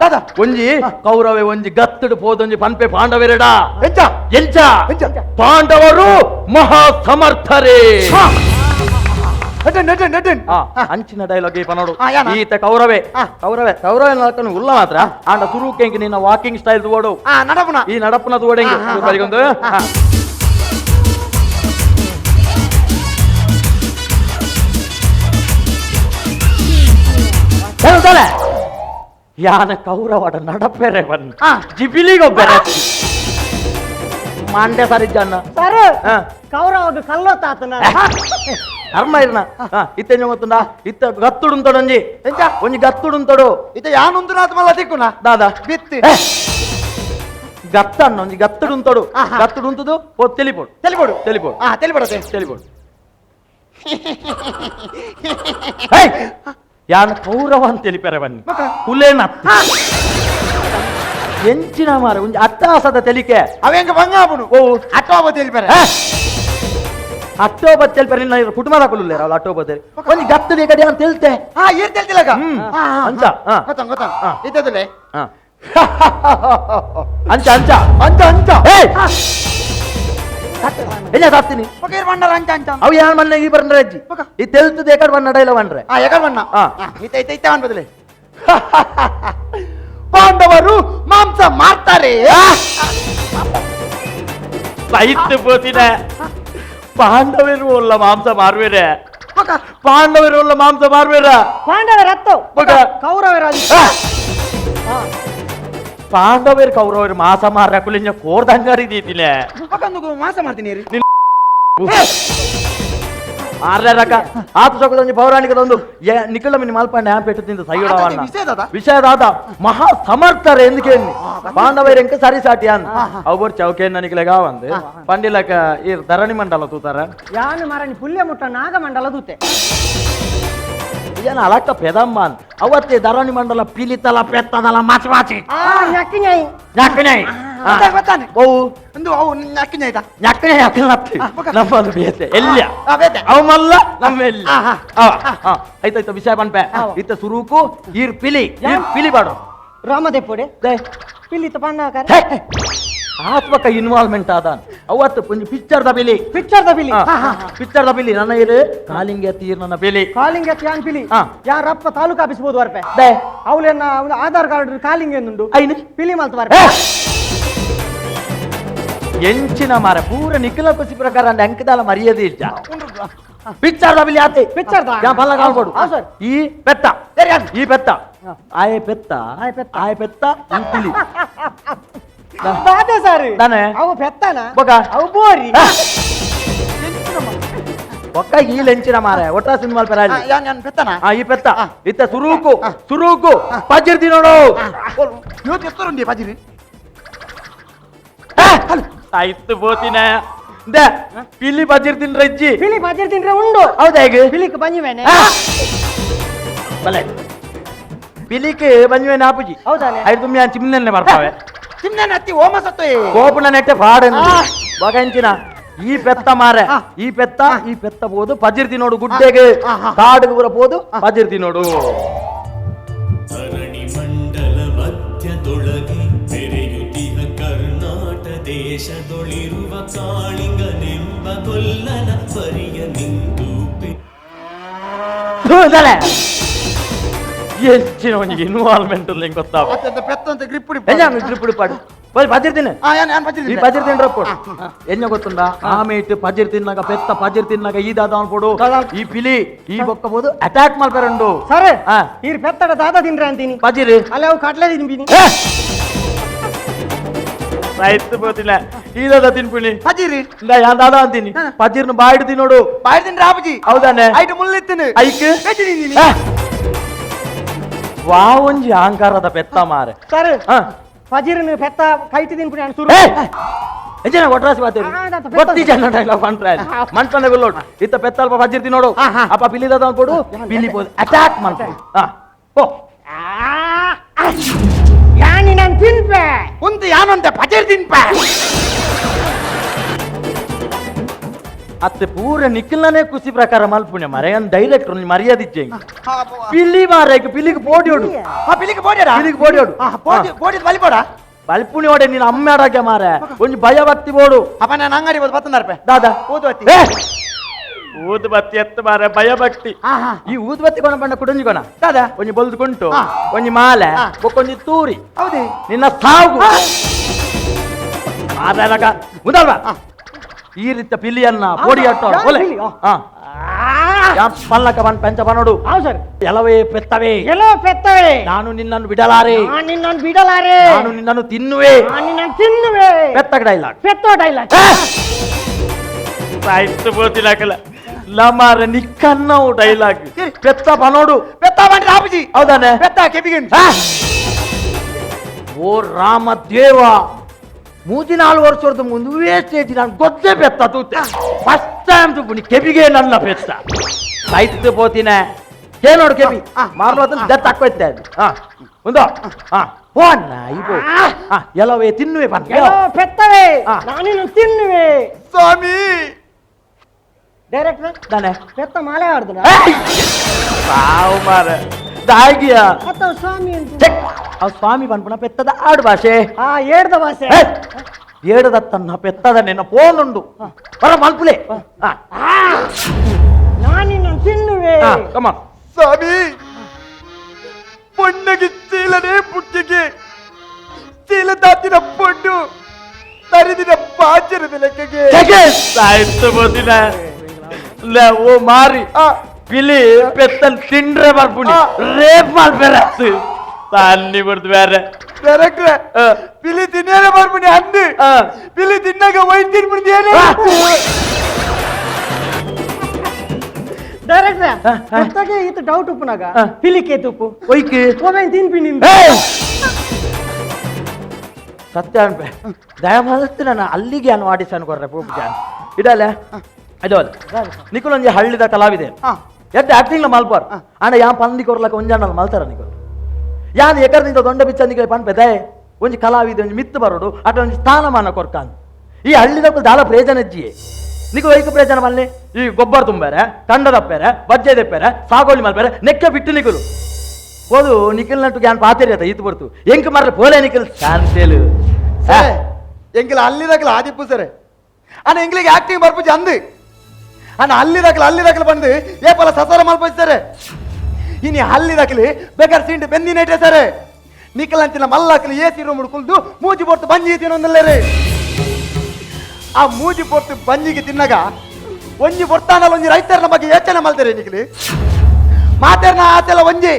ಒಂಜಿ ಕೌರವೆ ಒಂಜಿ ಗತ್ತಡು ಪೋದೊಂಜಿ ಪನ್ಪೆ ಪಾಂಡವೇರಡ ಎಂಚ ಎಂಚ ಪಾಂಡವರು ಮಹಾ ಸಮರ್ಥರೇ ಅಂಚಿನ ಡೈಲಾಗ್ ಪನೋಡು ಈತ ಕೌರವೆ ಕೌರವೆ ಕೌರವೆ ನಲ್ಕನು ಉಲ್ಲ ಮಾತ್ರ ಆಂಡ ಸುರುಕೆಂಗೆ ನಿನ್ನ ವಾಕಿಂಗ್ ಸ್ಟೈಲ್ ತೋಡು ನಡಪುನ ಈ ನಡಪುನ ತೋಡೆಂಗೆ ಬರಿಗೊಂದು ಯಾನ ಕೌರವಾಡ ನಡಪೆರೆ ಬನ್ ಜಿಬಿಲಿಗೊಬ್ಬೆರೆ ಮಾಂಡ್ಯ ಸರಿ ಜನ ಸರ್ ಕೌರವಾಗ ಕಲ್ಲೋ ತಾತನ ಧರ್ಮ ಇರ್ನ ಇತ್ತೆ ಗೊತ್ತುಂಡ ಇತ್ತ ಗತ್ತುಡುಂತಡು ಒಂಜಿ ಒಂಜಿ ಗತ್ತುಡುಂತಡು ಇತ್ತ ಯಾನುಂತು ಮಲ್ಲ ತಿಕ್ಕುನ ದಾದಾ ಬಿತ್ತಿ ಗತ್ತ ಅನ್ನ ಒಂಜಿ ಗತ್ತುಡುಂತಡು ಗತ್ತುಡುಂತದು ಓ ತೆಲಿಪೋಡು ತೆಲಿಪೋಡು ತೆಲಿಪೋಡು ತೆಲಿಪೋಡು ತೆಲಿಪೋಡು ಯಾನ ಕೌರವ ಅಂತ తెలిపాರ ಬನ್ನಿ ಕುಲೇನ ಎಂಚಿನ ಮಾರ ಒಂಜಿ ಅಟ್ಟಾಸದ ತೆಲಿಕೆ ಅವೆಂಗ ಬಂಗಾಪುನು ಓ ಅಟ್ಟೋಬ తెలిపాರ ಅಟ್ಟೋಬ తెలిపాರ ನಿನ್ನ ಕುಟುಂಬದ ಕುಲ್ಲುಲ್ಲೇರ ಅವಳು ಅಟ್ಟೋಬ ಒಂಜಿ ಗತ್ತದ ಕಡೆ ಅಂತ ತೆಲ್ತೆ ಏನ್ ತೆಲ್ತಿಲ್ಲಗ ಅಂಚ ಗೊತ್ತ ಗೊತ್ತ ಇದ್ದದಲ್ಲೇ ಅಂಚ ಅಂಚ ಅಂಚ ಅಂಚ ಎಲ್ಲ ತಾಸ್ತೀನಿ ಅಂಚ ಅಂಚ ಅವು ಯಾನ್ ಮನ್ನ ಈ ಬರ್ನ ಅಜ್ಜಿ ಈ ತೆಲ್ತದ ಎಕಡ್ ಬಣ್ಣ ಡೈಲ ಬಣ್ರೆ ಎಕಡ್ ಬಣ್ಣ ಇತ್ತ ಇತ್ತ ಇತ್ತ ಬದಲೆ ಪಾಂಡವರು ಮಾಂಸ ಮಾರ್ತಾರೆ ಸೈತ್ ಪೋತಿನ ಪಾಂಡವರು ಉಲ್ಲ ಮಾಂಸ ಮಾರುವೆರೆ ಪಾಂಡವರು ಉಲ್ಲ ಮಾಂಸ ಮಾರುವೆರ ಪಾಂಡವರ ಅತ್ತು ಕೌರವರ ಪಾಂಡವರು ಕೌರವರು ಮಾಸ ಮಾರ ಕುಲಿಂಜ ಕೋರ್ದಂಗಾರಿ ದೀತಿಲೆ ಮಾಸ ಮಾಡ್ತೀನಿ ಮಾರ್ಲರಕ ಆತ ಸೊಕದೊಂಜಿ ಪೌರಾಣಿಕದೊಂದು ನಿಖಲ ಮಿನಿ ಮಲ್ಪಂಡೆ ಆಂಪೆಟ್ಟು ತಿಂದು ಸೈಯುಡವನ್ನ ವಿಷಯದಾದ ಮಹಾ ಸಮರ್ಥರೆ ఎందుకే ಪಾಂಡವರೆಂಕ ಸರಿ ಸಾಟಿ ಅಂದ ಅವ್ರು ಚೌಕೆ ನನಗೆ ಗಾವಂದು ಪಂಡಿಲಕ ಈ ಧರಣಿ ಮಂಡಲ ತೂತಾರ ಯಾನು ಮಾರಣಿ ಪುಲ್ಯ ಮುಟ್ಟ ನಾಗ ಮಂಡಲ ತೂತೆ ಏನ ಅಲಕ್ಕ ಪೆದಮ್ಮ ಅವತ್ತೇ ಧರಣಿ ಮಂಡಲ ಪಿಲಿತಲ ಪೆತ್ತದಲ ಮಾಚಿ ಮಾಚಿ ನಮ್ಮದು ಬೇತೆ ಎಲ್ಲಿಯ ಅವ ಮಲ್ಲ ನಮ್ಮ ಎಲ್ಲಿ ಆಯ್ತಾಯ್ತು ವಿಷಯ ಪನ್ಪೆ ಇತ್ತ ಸುರುಕು ಈರ್ ಪಿಲಿ ಈರ್ ಪಿಲಿ ಬಾಡು ರಾಮದೇಪುಡೆ ಪಿಲಿ ತಪಣ್ಣ ಆತ್ಮಕ ಇನ್ವಾಲ್ವ್ಮೆಂಟ್ ಆದಾನ್ ಅವತ್ತು ಒಂಜಿ picture the ಬಿಲಿ picture the ಬಿಲಿ picture the ಬಿಲಿ ನನ್ನ ಇರು ಕಾಲಿಂಗ ತೀರ್ ನನ್ನ ಬಿಲಿ ಕಾಲಿಂಗ ಯಾನ್ ಪಿಲಿ ಯಾರಪ್ಪ ತಾಲೂಕು ಆಫೀಸ್ ಬೋದು ವರ್ಪೆ ಅವಲೇನ ಆಧಾರ್ ಕಾರ್ಡ್ ಕಾಲಿಂಗ ಏನುಂಡು ಐನು ಪಿಲಿ ಮಲ್ತ ವರ್ಪೆ ಎಂಚಿನ ಮಾರ ಪೂರ ನಿಖಿಲ ಖುಷಿ ಪ್ರಕಾರ ಅಂಕದಾಲ ಮರ್ಯಾದೆ ಇಜ್ಜ ಪಿಕ್ಚರ್ the ಬಿಲಿ ಆತೆ ಪಿಕ್ಚರ್ the ಯಾ ಬಲ್ಲ ಕಾಲ್ಕೊಡು ಈ ಪೆತ್ತ ಈ ಪೆತ್ತ ಆಯೆ ಪೆತ್ತ ಆಯೆ ಪೆತ್ತ ಈ ಪಿಲಿ ದಾದೆ ಸರ್ ದಾನೆ ಅವು ಪೆತ್ತನ ಬೊಕ ಅವು ಬೋರಿ ಒಕ್ಕ ಈ ಲೆಂಚಿನ ಮಾರೆ ಒಟ್ಟ ಸಿನಿಮಾ ಪೆರಾಲಿ ಯಾನ್ ಪೆತ್ತನ ಈ ಪೆತ್ತ ಇತ್ತ ಸುರೂಕು ಸುರೂಕು ಪಜಿರ್ ತಿನ್ನೋಡು ಇವತ್ತು ಎತ್ತರುಂಡಿ ಪಜಿರಿ ಆಯ್ತು ಬೋತಿನ ಪಿಲಿ ಪಜಿರ್ ತಿನ್ರೆ ಇಜ್ಜಿ ಪಿಲಿ ಪಜಿರ್ ತಿನ್ರೆ ಉಂಡು ಹೌದಾ ಈಗ ಪಿಲಿಕ್ ಬಂಜಿವೇನೆ ಬಲೆ ಪಿಲಿಕ್ ಬಂಜಿವೇನೆ ಆಪುಜಿ ಹೌದಾನೆ ಐದು ತುಂಬಿ ನಾನು ಚಿಮ್ನೆ ಬರ್ತಾವೆ ಚಿಮ್ನೆ ಅತ್ತಿ ಓಮ ಸತ್ತೋಯ್ ಕೋಪುನ ನೆಟ್ಟೆ ಫಾಡನ್ ಬಗಂಚಿನ ಈ ಪೆತ್ತ ಮಾರೆ ಈ ಪೆತ್ತ ಈ ಪೆತ್ತ ಬೋದು ಪಜಿರ್ ತಿನ್ನೋಡು ಗುಡ್ಡೆಗೆ ಕಾಡಿಗೆ ಪೂರ ಪೋದು ಪಜಿರ್ ತಿನ್ನೋಡು ಧರಣಿ ಮಂಡಲ ಮಧ್ಯದೊಳಗೆ ಬೆರೆಯುತಿಹ ಕರ್ನಾಟ ದೇಶದೊಳಿರುವ ಕಾಳಿಂಗನೆಂಬ ಕೊಲ್ಲನ ಪರಿಯ ನಿಂತು ಹೆಚ್ಚಿನ ಒಂಜಿ ಇನ್ವಾಲ್ವ್ಮೆಂಟ್ ನಿಂಗೆ ಗೊತ್ತಾವ ಪೆತ್ತಂತ ಗ್ರಿಪ್ ಗ್ರಿಪ್ ಪಾಡು పోయి పజిర్ తిను ఈ పజిర్ తినరప్పుడు ఎన్న ಗೊತ್ತುಂಡ ಆಮೇಟ್ ಪಜಿರ್ ತಿನ್ನಾಗ ಪೆತ್ತ ಪಜಿರ್ ತಿನ್ನಾಗ ಈ ದಾದ ಅನ್ಪೋಡು ಈ ಪಿಲಿ ಈ ಬೊಕ್ಕ ಬೋದು ಅಟ್ಯಾಕ್ ಮಲ್ಪೆರಂಡು ಸరే ಈ ಪೆತ್ತಡ ದಾದ ತಿನ್ರೆ ಅಂತೀನಿ ಪಜಿರ್ ಅಲ್ಲ ಅವು ಕಟ್ಲೆ ತಿನ್ಬಿನಿ ರೈತ ಬೋತಿಲ್ಲ ಈ ದಾದ ತಿನ್ಪಿಣಿ ಪಜಿರಿ ಇಂದ ಯಾ ದಾದ ಅಂತೀನಿ ಪಜಿರ್ನ ಬಾಯಿಡ್ ತಿನ್ನೋಡು ಬಾಯಿಡ್ ತಿನ್ರೆ ಆಪುಜಿ ಹೌದಾನೆ ಐಟ್ ಮುಳ್ಳಿತ್ತಿನ ಐಕ್ ವಾ ಒಂಜಿ ಅಹಂಕಾರದ ಪೆತ್ತ ಮಾರೆ ಸರ್ ಪಜಿರ್ನ ಪೆತ್ತ ಕೈಟ್ ತಿನ್ಪಿಣಿ ಅನ್ ಸುರು ಎಜನ ಒಟ್ರಾಸಿ ಬಾತೇರಿ ಗೊತ್ತಿ ಜನ ಡೈಲಾಗ್ ಪಂಟ್ರೆ ಮಂಟನೆ ಗುಲ್ಲೋಡು ಇತ್ತ ಪೆತ್ತ ಅಲ್ಪ ಪಜಿರ್ ತಿನ್ನೋಡು ಅಪ್ಪ ಪಿಲಿ ದಾದ ಅನ್ಕೊಡು ಪಿಲಿ ಪೋದು ಅಟ್ಯಾಕ್ ಮಾಡ್ಕೊ ಓ ಯಾನಿ ನಾನು ತಿನ್ಪೆ ಉಂತು ಯಾನಂತೆ ಪಜಿರ್ ತಿನ್ಪೆ ಅತ್ತೆ ಪೂರ ನಿಖಿಲ್ನೇ ಖುಷಿ ಪ್ರಕಾರ ಮಲ್ಪುಣ್ಯ ಮರೆ ಡೈರೆಕ್ಟರ್ ಮರ್ಯಾದೆ ಇಜ್ಜೆ ಪಿಲಿ ಮಾರೈಕ್ ಪಿಲಿಗೆ ಪೋಡಿಯೋಡು ಪಿಲಿಗೆ ಪೋಡಿಯೋಡ ಪಿಲಿಗೆ ಪೋಡಿಯೋಡು ಪೋಡಿ ಬಲಿಪೋಡ ಬಲ್ಪುಣಿ ಓಡೆ ನೀನು ಅಮ್ಮ ಆಡಕ್ಕೆ ಮಾರೆ ಒಂಜಿ ಭಯ ಭಕ್ತಿ ಬೋಡು ಅಪ್ಪ ನಾನು ಅಂಗಡಿ ಹೋದ್ ಪತ್ತಂದಾರಪೆ ದಾದಾ ಊದುಬತ್ತಿ ಊದುಬತ್ತಿ ಎತ್ತ ಮಾರೆ ಭಯ ಭಕ್ತಿ ಈ ಊದುಬತ್ತಿ ಕೊಣ ಬಣ್ಣ ಕುಡಂಜಿ ಕೊಣ ದಾದಾ ಒಂಜಿ ಬೊಲ್ದು ಕುಂಟು ಒಂಜಿ ಮಾಲೆ ಒಂಜಿ ತೂರಿ ಹೌದಿ ನಿನ್ನ ಸಾವು ಮಾರಾಗ ಮುಂದಲ್ವಾ ಈ ರೀತ ಪಿಲಿಯನ್ನ ಪೋಡಿ ಅಟ್ಟೋಡು ಒಲೆ ಪಲ್ಲಕ ಬನ್ ಪಂಚ ಬನೋಡು ಎಲವೇ ಪೆತ್ತವೇ ಎಲೋ ಪೆತ್ತವೇ ನಾನು ನಿನ್ನನ್ನು ಬಿಡಲಾರೆ ನಿನ್ನನ್ನು ಬಿಡಲಾರೆ ನಾನು ನಿನ್ನನ್ನು ತಿನ್ನುವೆ ನಿನ್ನನ್ನು ತಿನ್ನುವೆ ಪೆತ್ತ ಡೈಲಾಗ್ ಪೆತ್ತ ಡೈಲಾಗ್ ಸಾಯ್ತು ಬೋತಿಲಾಕಲ್ಲ ಲಮಾರ ನಿಕ್ಕನ್ನವು ಡೈಲಾಗ್ ಪೆತ್ತ ಬನೋಡು ಪೆತ್ತ ಬಂದ್ರೆ ಆಪುಜಿ ಹೌದಾನೆ ಪೆತ್ತ ಕೆಬಿಗೆ ಓ ರಾಮ ದೇವ 3-4 ವರ್ಷದ ಮುಂದುವೇ ಸ್ಟೇಜ್ ನಾನು ಗೊತ್ತೇ ಪೆತ್ತ ತೂತೆ ಫಸ್ಟ್ ಟೈಮ್ ತುಪ್ಪುನಿ ಕೆಬಿಗೆ ನನ್ನ ಪೆತ್ತ ಸಾಯ್ತು ಪೋತಿನ ಕೇ ನೋಡು ಕೆಬಿ ಮಾರ್ಲ ದತ್ತ ಹಾಕೋಯ್ತೆ ಒಂದು ಹೋನ್ನ ಇವು ಎಲ್ಲವೇ ತಿನ್ನುವೆ ಬನ್ ಪೆತ್ತವೇ ನಾನೇನು ತಿನ್ನುವೆ ಸ್ವಾಮಿ ಡೈರೆಕ್ಟರ್ ದಾನೆ ಪೆತ್ತ ಮಾಲೆ ಆಡ್ದ ಸಾವು ಮಾರ ದಾಗಿಯ ಅತ್ತ ಸ್ವಾಮಿ ಅಂತ ಆ ಸ್ವಾಮಿ ಪನ್ಪುನ ಪೆತ್ತದ ಆಡು ಭಾಷೆ ಏಡ್ದ ಭಾಷೆ ಏಡದತ್ತನ್ನ ಪೆತ್ತದ ನಿನ್ನ ಫೋನ್ ಉಂಡು ಬರ ಮಲ್ಪುಲೆ ನಾನಿನ್ನ ತಿನ್ನುವೆ ಕಮ ಸ್ವಾಮಿ ಪೊಣ್ಣಗೆ ಚೀಲನೆ ಪುಟ್ಟಿಗೆ ಚೀಲ ತಾತಿನ ಪೊಣ್ಣು ತರಿದಿನ ಪಾಚರದ ಲೆಕ್ಕಗೆ ಸಾಯ್ತು ಬೋದಿನ ಓ ಮಾರಿ ಪಿಲಿ ಪೆತ್ತನ್ ತಿಂಡ್ರೆ ಬರ್ಪುಣಿ ರೇಪ್ ಮಲ್ಪೆರ ತನ್ನಿ ಬಿಡ್ದು ಬೇರೆ ಡೈರೆಕ್ಟ್ರೆ ಪಿಲಿ ತಿನ್ನೇನೆ ಬರ್ಪುಣಿ ಅಂದು ಪಿಲಿ ತಿನ್ನಾಗ ವೈನ್ ತಿನ್ಬಿಡ್ತೇನೆ ಡೈರೆಕ್ಟ್ರೆ ಪೆತ್ತಗೆ ಇತ್ತು ಡೌಟ್ ಉಪ್ಪುನಾಗ ಪಿಲಿಕೆ ತುಪ್ಪು ಒಯ್ಕೆ ಒಮ್ಮೆ ತಿನ್ಪಿ ನಿಂದು ಸತ್ಯ ಅನ್ಪೆ ದಯಮಾಲತ್ತು ನಾನು ಅಲ್ಲಿಗೆ ಅನ್ನು ಆಡಿಸನ್ ಕೊರ್ರೆ ಪೂಪು ಜಾನ್ ಇಡಲೆ ಅದೋಲ್ ನಿಕುಲೊಂಜಿ ಹಳ್ಳಿದ ಕಲಾವಿದೆ ಎಡ್ಡೆ ಆಕ್ಟಿಂಗ್ ಮಲ್ಪಾರ್ ಅಂಡ ಯಾ ಪಂದಿ ಕೊರ್ಲಕ ಒಂಜಾಂಡಲ್ ಮಲ್ತಾರ ನಿಕುಲು ಯಾನ್ ಎಕರ್ನಿಂದ ದೊಂಡ ಬಿಚ್ಚ ನಿಕಲೆ ಪನ್ಪೆ ದಯೆ ಒಂಜಿ ಕಲಾವಿದೆ ಒಂಜಿ ಮಿತ್ತು ಬರೋಡು ಅಟ ಒಂಜಿ ಸ್ಥಾನಮಾನ ಕೊರ್ಕಾನ್ ಈ ಹಳ್ಳಿದ ದಾಲ ಪ್ರಯೋಜನ ಅಜ್ಜಿಯೇ ನಿಕು ಐಕು ಪ್ರಯೋಜನ ಮಲ್ಲೆ ಈ ಗೊಬ್ಬರ ತುಂಬಾರೆ ತಂಡ ದಪ್ಪೇರೆ ಬಜ್ಜೆ ದಪ್ಪೇರೆ ಸಾಗೋಳಿ ಮಲ್ಪೇರೆ ನೆಕ್ಕೆ ಬಿಟ್ಟು ನಿಕುಲು ಹೋದು ನಿಖಿಲ್ ನಟ್ಟು ಗ್ಯಾನ್ ಪಾತೇರಿ ಆತ ಈತು ಬರ್ತು ಎಂಕ್ ಮರ್ರೆ ಪೋಲೆ ನಿಖಿಲ್ ಶಾಂತೇಲು ಎಂಕಲ ಅಲ್ಲಿದಾಗಲ ಆದಿಪ್ಪು ಸರ್ ಅಣ್ಣ ಎಂಗ್ಲಿಗೆ ಆಕ್ಟಿಂಗ್ ಬರ್ಪುಜಿ ಅಂದು ಅಣ್ಣ ಅಲ್ಲಿದಾಗಲ ಬಂದು ಏಪಲ ಸಸಾರ ಮಲ್ಪುಜಿ ಇನಿ ಅಲ್ಲಿದಾಗಲಿ ಬೇಕಾದ್ರೆ ಸೀಂಡು ಬೆಂದಿನ ಇಟ್ಟೆ ಸರ್ ನಿಕ್ಕಲಂಚಿನ ಮಲ್ಲಾಕಲಿ ಏ ಸೀರು ಮುಡ್ಕೊಳ್ದು ಮೂಜಿ ಪೊರ್ತು ಬಂಜಿ ತಿನ್ನೊಂದಿಲ್ಲ ಆ ಮೂಜಿ ಪೊರ್ತು ಬಂಜಿಗೆ ತಿನ್ನಾಗ ಒಂಜಿ ಪೊರ್ತಾನಲ್ಲ ಒಂಜಿ ರೈತರನ ಬಗ್ಗೆ ಯೋಚನೆ ಮಲ್ತಾರೆ ನಿಕ್ಲಿ ಮಾತೇರ್ನ ಆಚೆಲ್ಲ ಒಂಜಿ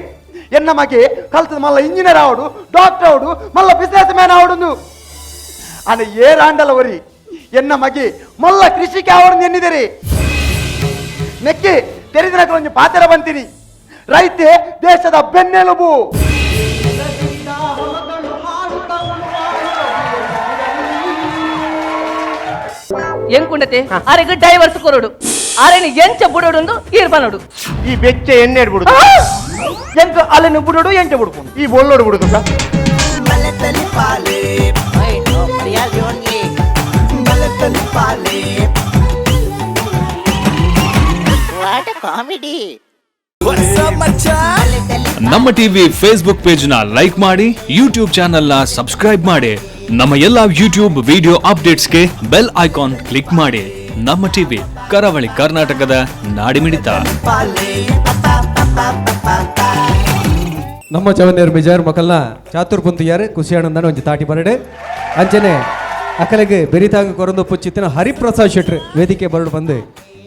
ಎನ್ನ ಮಗೆ ಕಲ್ತದ ಮಲ್ಲ ಇಂಜಿನಿಯರ್ ಆವಡು ಡಾಕ್ಟರ್ ಆವಡು ಮಲ್ಲ ಬಿಸ್ನೆಸ್ ಮ್ಯಾನ್ ಆವಡು ಅಣ್ಣ ಏರಾಂಡಲ ಒರಿ ಎನ್ನ ಮಗೆ ಮಲ್ಲ ಕೃಷಿಗೆ ಆವಡು ಎನ್ನಿದಿರಿ ನೆಕ್ಕಿ ತೆರೆದಿನಕ ಒಂಜಿ ಪಾತೆರ ಬಂತೀನಿ ರೈತೆ ದೇಶದ ಬೆನ್ನೆಲುಬು. ಎಂಕುಂಡತೆ ಅರೆಗ್ ಡೈವರ್ಸ್ ಕೊರಡು ಅರೆನ ಎಂಚ ಬುಡೋಡು ಈರ್ಬನೋಡು ಈ ಬೆಚ್ಚ ಎಣ್ಣೆ ಬಿಡುದು ಎಂತ ಅಲ್ಲನ್ನು ಬುಡೋಡು ಎಂಚ ಬುಡ್ಕೊಂಡು ಈ ಬೊಲ್ಲೋಡು ಬಿಡುದು. ನಮ್ಮ TV Facebook page ನ ಲೈಕ್ ಮಾಡಿ, ಯೂಟ್ಯೂಬ್ ಚಾನೆಲ್ ನ ಸಬ್ಸ್ಕ್ರೈಬ್ ಮಾಡಿ, ನಮ್ಮ ಎಲ್ಲಾ ಯೂಟ್ಯೂಬ್ ವಿಡಿಯೋ ಅಪ್ಡೇಟ್ಸ್ಗೆ bell icon click ಮಾಡಿ. ನಮ್ಮ ಟಿವಿ ಕರಾವಳಿ ಕರ್ನಾಟಕದ ನಾಡಿಮಿಡಿತ. ನಮ್ಮ ಚವನೇರ್ ಮಿಜಾರ್ ಮಕ್ಕಳನ್ನ ಚಾತುರ್ ಪುಂತಿಯಾರು ಖುಷಿಯಾನಂದನ ಒಂಜಿ ತಾಟಿ ಬರಡೆ ಅಂಚನೆ ಅಕಲೆಗೆ ಬೆರಿತಾಂಗ ಕೊರಂದು ಪುಚ್ಚಿತ್ತಿನ ಹರಿಪ್ರಸಾದ್ ಶೆಟ್ರ್ ವೇದಿಕೆ ಬರಡು ಬಂದು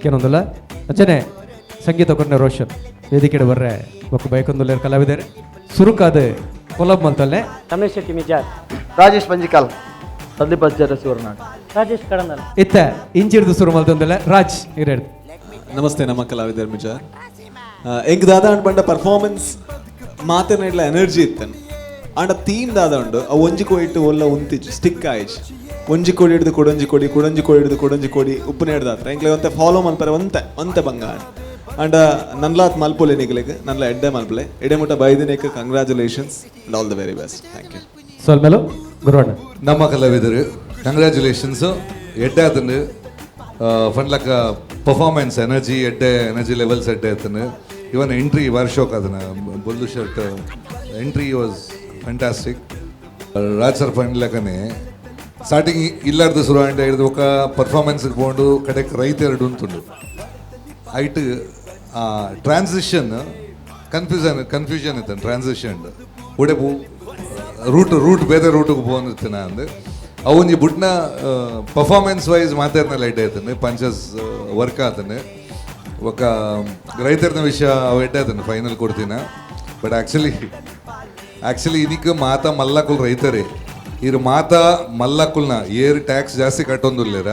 ಕೇನೊಂದಲ್ಲ ಅಂಚನೆ ಸಂಗೀತ ಕೊರ್ನೆ ರೋಷನ್ ವೇದಿಕೆ ಬರ್ರೆ ಬೊಕ್ಕ ಬೈಕೊಂದುಲ್ಲೇರ್ ಕಲಾವಿದರು ಸುರುಕಾದ ಕೊಲಬ್ ಮಂತಲ್ಲೆ ರಮೇಶ್ ಶೆಟ್ಟಿ ಮಿಜಾರ್, ರಾಜೇಶ್ ಪಂಜಿಕಾಲ್, ಸಂದೀಪ್ ಆಚಾರ್ಯ ಸುವರ್ಣಾಡ್, ರಾಜೇಶ್ ಕಡಂದಲ್ ಇತ್ತ ಇಂಚಿಡ್ದು ಸುರು ಮಲ್ತೊಂದಲ್ಲ ರಾಜ್ ಇರೇಡ್. ನಮಸ್ತೆ ನಮ್ಮ ಕಲಾವಿದರ್ ಮಿಜಾರ್. ಎಂಕ್ ದಾದ ಅಂಡ್ ಪಂಡ ಪರ್ಫಾರ್ಮೆನ್ಸ್ ಮಾತನಾಡ್ಲ ಎನರ್ಜಿ ಇತ್ತನ್ ಆಂಡ ಥೀಮ್ ದಾದ ಉಂಡು ಅವು ಒಂಜಿ ಕೋಡಿ ಇಟ್ಟು ಒಲ್ಲ ಉಂತಿಜ್ ಸ್ಟಿಕ್ ಆಯ್ಜ್ ಒಂಜಿ ಕೋಡಿ ಹಿಡಿದು ಕೊಡೊಂಜಿ ಕೋಡಿ ಕೊಡೊಂಜಿ ಕೋಡಿ ಹಿಡಿದು ಕೊಡೊಂಜಿ ಕೋಡಿ ಉಪ್ಪು ಹಿಡ್ದಾತ್ರ ಎಂಕ್ಲೆ ಒಂತೆ ಫಾಲೋ ಮಲ್ಪರೆ ಒಂತೆ ಒಂತೆ ಬಂಗ ಆಂಡ ನನ್ಲಾತ್ ಮಲ್ಪೊಲೆ ನಿಗ್ಲಿಗ್ ನನ್ಲ ಎಡ್ಡೆ ಮಲ್ಪಲೆ ಎಡೆ ಮುಟ್ಟ ಬೈದಿನೇಕ್ congratulations and all the very best. Thank you. ಸೊಲ್ಮೆಲು ಗುರುವಣ್ಣ. ನಮ್ಮ ಕಲಾವಿದರು ಕಂಗ್ರ್ಯಾಚುಲೇಷನ್ಸ್. ಎಡ್ಡೆ ಆತನು ಫಂಡ್ಲಕ್ಕ ಪರ್ಫಾರ್ಮೆನ್ಸ್ ಎನರ್ಜಿ ಎಡ್ಡೆ ಎನರ್ಜಿ ಲೆವೆಲ್ಸ್ ಎಡ್ಡೆ ಆತನು. ಇವನ್ ಎಂಟ್ರಿ ಬಾರಿ ಶೋಕ್ ಅದನ್ನ ಬೊಲ್ದು shirt entry was fantastic. Raj sir ಫಂಡ್ಲಕ್ಕನೆ starting ಇಲ್ಲಾರ್ದು ಶುರು ಅಂಡ ಹಿಡಿದು ఒక ಪರ್ಫಾರ್ಮೆನ್ಸ್ಗೆ ಪೋಂಡು ಕಡೆಗೆ ರೈತ ಎರಡು ಉಂಟುಂಡು ಐಟ್ ಟ್ರಾನ್ಸಿಷನ್ ಕನ್ಫ್ಯೂಷನ್ ಇತ್ತು ಟ್ರಾನ್ಸಿಷನ್ ಒಡೆ ರೂಟ್ ರೂಟ್ ಬೇರೆ ರೂಟಿಗೆ ಪೋಂದಿತ್ತಿನ ಅಂದು ಅವೊಂಜಿ ಬುಡ್ನ ಪರ್ಫಾರ್ಮೆನ್ಸ್ ವೈಸ್ ಮಾತಾಡ್ನ ಲೈಟ್ ಆಯ್ತಾನೆ ಪಂಚಸ್ ವರ್ಕ್ ಆತನೆ ఒక ರೈತರನ ವಿಷಯ ಅವು ಎಡ್ಡೆ ಆತನೆ ಫೈನಲ್ ಕೊಡ್ತೀನ. But actually actually ಇದಕ್ಕೆ ಮಾತಾ ಮಲ್ಲಕುಲ್ ರೈತರೇ ಇರು ಮಾತಾ ಮಲ್ಲಕುಲ್ನ ಏರ್ ಟ್ಯಾಕ್ಸ್ ಜಾಸ್ತಿ ಕಟ್ಟೊಂದುಲ್ಲೇರ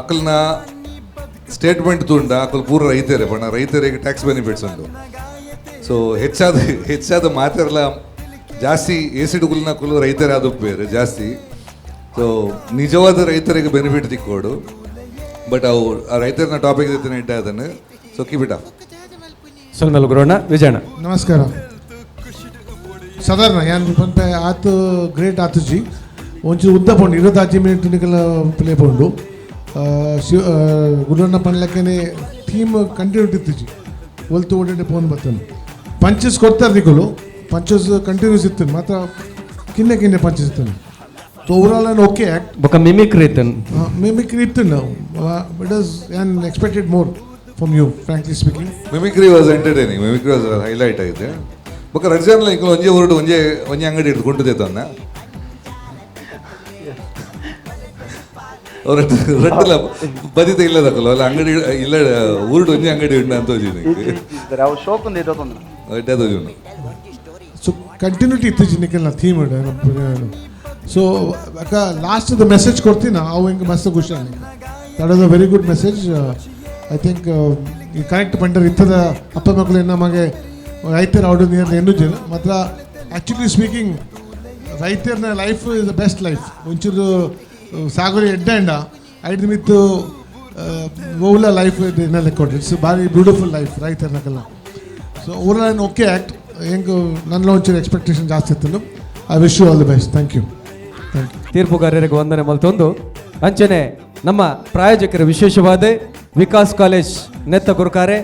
ಅಕ್ಕಲ್ನ ಸ್ಟೇಟ್ಮೆಂಟ್ ತುಂಡ ಅಕ್ಕಲ್ ಪೂರ ರೈತರೇ ಪಣ ರೈತರಿಗೆ ಟ್ಯಾಕ್ಸ್ ಬೆನಿಫಿಟ್ಸ್ ಉಂಟು. ಸೊ ಹೆಚ್ಚಾದ ಹೆಚ್ಚಾದ ಮಾತಾಡಲ ಜಾಸ್ತಿ ಎ ಸಿ ಡುಗುಲ್ನ ಕುಲು ರೈತರೇ ಅದು ಬೇರೆ ಜಾಸ್ತಿ. ಸೊ ನಿಜವಾದ ರೈತರಿಗೆ ಬೆನಿಫಿಟ್ ತಿಕ್ಕೋಡು ಬಟ್ ಅವು ಆ ರೈತರನ್ನ ಟಾಪಿಕ್ ಇಟ್ಟ ಅದನ್ನು. So keep it up. ಸೊಲ್ಮೆಲು ಗುರುವಣ್ಣ. ವಿಜಯಣ್ಣ ನಮಸ್ಕಾರ. ಸಾಧಾರಣ ಯಾನ್ ಪನ್ಪೆ ಆತು ಗ್ರೇಟ್ ಆತುಜಿ ಒಂಚೂರು ಉದ್ದ ಪೋಂಡು 25 ಮಿನಿಟ್ ನಿಕಲ ಪ್ಲೇ ಪೋಂಡು ಶಿವ ಗುರುವಣ್ಣ ಪನ್ಲಕ್ಕನೆ ಥೀಮ್ ಕಂಟಿನ್ಯೂಟಿ ಇತ್ತುಜಿ ಒಲ್ತು ಓಡಾಡಿ ಫೋನ್ ಬರ್ತದೆ ಪಂಚಸ್ ಕೊಡ್ತಾರೆ ನಿಕಲು ಪಂಚಸ್ ಕಂಟಿನ್ಯೂಸ್ ಇತ್ತು ಮಾತ್ರ ಕಿನ್ನೆ ಕಿನ್ನೆ ಪಂಚಸ್ ಇತ್ತು. ಸೊ ಓವರಾಲ್ ಆನ್ ಓಕೆ ಆ್ಯಕ್ಟ್ ಬೊಕ ಮಿಮಿಕ್ರಿ ಇತ್ತು ಮಿಮಿಕ್ರಿ ಇತ್ತು but is an expected more from you frankly speaking. Mimicry was entertaining, mimicry was highlight ಆಗಿದೆ. ಬೊಕ ರಡ್ಜನ್ಲ ಇಂಕುಲು ಒಂಜೆ ಹೊರಟು ಒಂಜೆ ಒಂಜೆ ಅಂಗಡಿ ಹಿಡ್ದು ತನ್ನ ರಡ್ಡಲ ಬದಿತ ಇಲ್ಲದಕ್ಕಲ್ಲ ಅಲ್ಲ ಅಂಗಡಿ ಇಲ್ಲ ಊರುಡು ಒಂಜೆ ಅಂಗಡಿ ಉಂಡು ಅಂತ ಹೋಜಿನಿ ಅವು ಶೋಕುಂದು ಇದ್ದೊಂದು ಎಡ್ಡೆ ತೋಜುಂಡು. ಸೊ ಕಂಟಿನ್ಯೂಟಿ ಇತ್ತೀಚೆ ನಿಖಿಲ್ನ ಥೀಮ್ ಸೊ ಅಕ್ಕ last the message ಕೊಡ್ತೀನ ಅವು ಹಿಂಗೆ ಮಸ್ತ್ ಖುಷಿ ಆಗಿ that is a very good message. I think ಈ ಕರೆಕ್ಟ್ ಪಂಡರ್ ಇತ್ತದ ಅಪ್ಪ ಮಕ್ಕಳು ನಮಗೆ ರೈತರ ಆರ್ಡರ್ ನೀರು ಎನ್ನು ಜನ ಮಾತ್ರ ಆ್ಯಕ್ಚುಲಿ ಸ್ಪೀಕಿಂಗ್ ರೈತರನ್ನ life is the best life. ಒಂಚೂರು ಸಾಗೋರಿ ಎಡ್ಡೆ ಅಂಡ ಐದು ಮಿತ್ತು ಓಲ ಲೈಫ್ ಲೆಕ್ಕ it's ಭಾರಿ ಬ್ಯೂಟಿಫುಲ್ ಲೈಫ್ ರೈತರನ್ನಕ್ಕೆಲ್ಲ. ಸೊ ಓವರ್ ಆನ್ ಓಕೆ ಆ್ಯಕ್ಟ್ ಹೆಂಗೆ ನನ್ನ ಒಂಚೂರು ಎಕ್ಸ್ಪೆಕ್ಟೇಷನ್ ಜಾಸ್ತಿ ಇತ್ತು. I wish you all the best. Thank you. Thank you. ತೀರ್ಪುಗಾರರಿಗೆ ವಂದನೆ ಮಲ್ತೊಂದು ಅಂಚನೆ ನಮ್ಮ ಪ್ರಾಯೋಜಕರ ವಿಶೇಷವಾದ ವಿಕಾಸ್ ಕಾಲೇಜ್ ನೆತ್ತ ಗುರುಕಾರೆ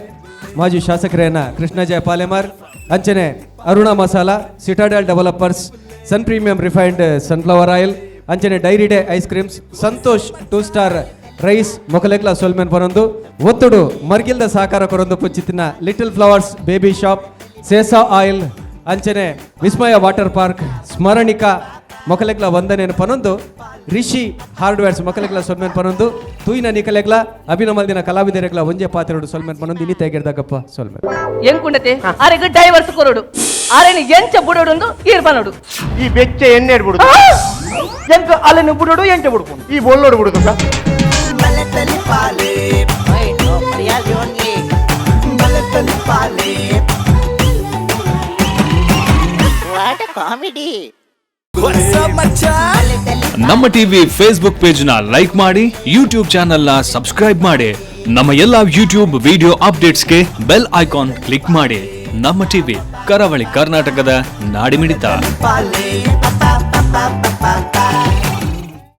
ಮಾಜಿ ಶಾಸಕರೇನ ಕೃಷ್ಣಜಯ ಪಾಲೆಮಾರ್, ಅಂಚನೆ Aruna masala, Citadel developers, Sun premium refined sunflower oil, ಅಂಚನೆ Dairy Day ice creams, Santosh two star rice ಮೊಕಲೆಗ್ಲ ಸೊಲ್ಮೆನ್ ಪನೊಂದು ಒತ್ತುಡು ಮರ್ಗಿಲ್ದ ಸಹಕಾರ ಕೊರೊಂದು ಪುಂಚಿತ್ತಿನ little flowers baby shop, Sesa oil, ಅಂಚನೆ ವಿಸ್ಮಯ ವಾಟರ್ ಪಾರ್ಕ್, ಸ್ಮರಣಿಕಾ ಮೊಕಲೆಗ್ಲ ವಂದನೆಯನ್ನು ಪನೊಂದು, ರಿಷಿ ಹಾರ್ಡ್ವೇರ್ಸ್ ಮೊಕಲೆಗ್ಲ ಸೊಲ್ಮೆನ್ ಪನೊಂದು, ತೂಯಿನ ನಿಕಲೆಗ್ಲ ಅಭಿನಮಲ್ದಿನ ಕಲಾವಿದರೆಗ್ಲ ಒಂಜೆ ಪಾತ್ರೆಡು ಸೊಲ್ಮೆನ್ ಪನೊಂದು, ಇನಿ ತೆಗೆರ್ದಗಪ್ಪ ಸೊಲ್ಮೆನ್. ಎಂಕುಂಡತೆ ಅರೆಗ್ ಡೈವರ್ಸ್ ಕೊರಡು, ಅರೆನ್ ಎಂಚ ಬುಡೋಡುಂದು ಈರ್ ಪನೋಡು. ಈ ಬೆಚ್ಚ ಎಣ್ಣೆ ಬಿಡುದು ಎಂತ ಅಲೆನು ಬಿಡೋಡು, ಎಂಚ ಬಿಡ್ಕೊಂಡು ಈ ಬೊಲ್ಲೋಡು ಬಿಡುದು. ಬಲೆ ತಲಿಪಾಲೆ. What a comedy. ನಮ್ಮ ಟಿವಿ ಫೇಸ್ಬುಕ್ ಪೇಜ್ ನ ಲೈಕ್ ಮಾಡಿ, ಯೂಟ್ಯೂಬ್ ಚಾನೆಲ್ ನ ಸಬ್ಸ್ಕ್ರೈಬ್ ಮಾಡಿ, ನಮ್ಮ ಎಲ್ಲಾ ಯೂಟ್ಯೂಬ್ ವಿಡಿಯೋ ಅಪ್ಡೇಟ್ಸ್ಗೆ ಬೆಲ್ ಐಕಾನ್ ಕ್ಲಿಕ್ ಮಾಡಿ. ನಮ್ಮ ಟಿವಿ, ಕರಾವಳಿ ಕರ್ನಾಟಕದ ನಾಡಿಮಿಡಿತ. ಪಾಲೆ.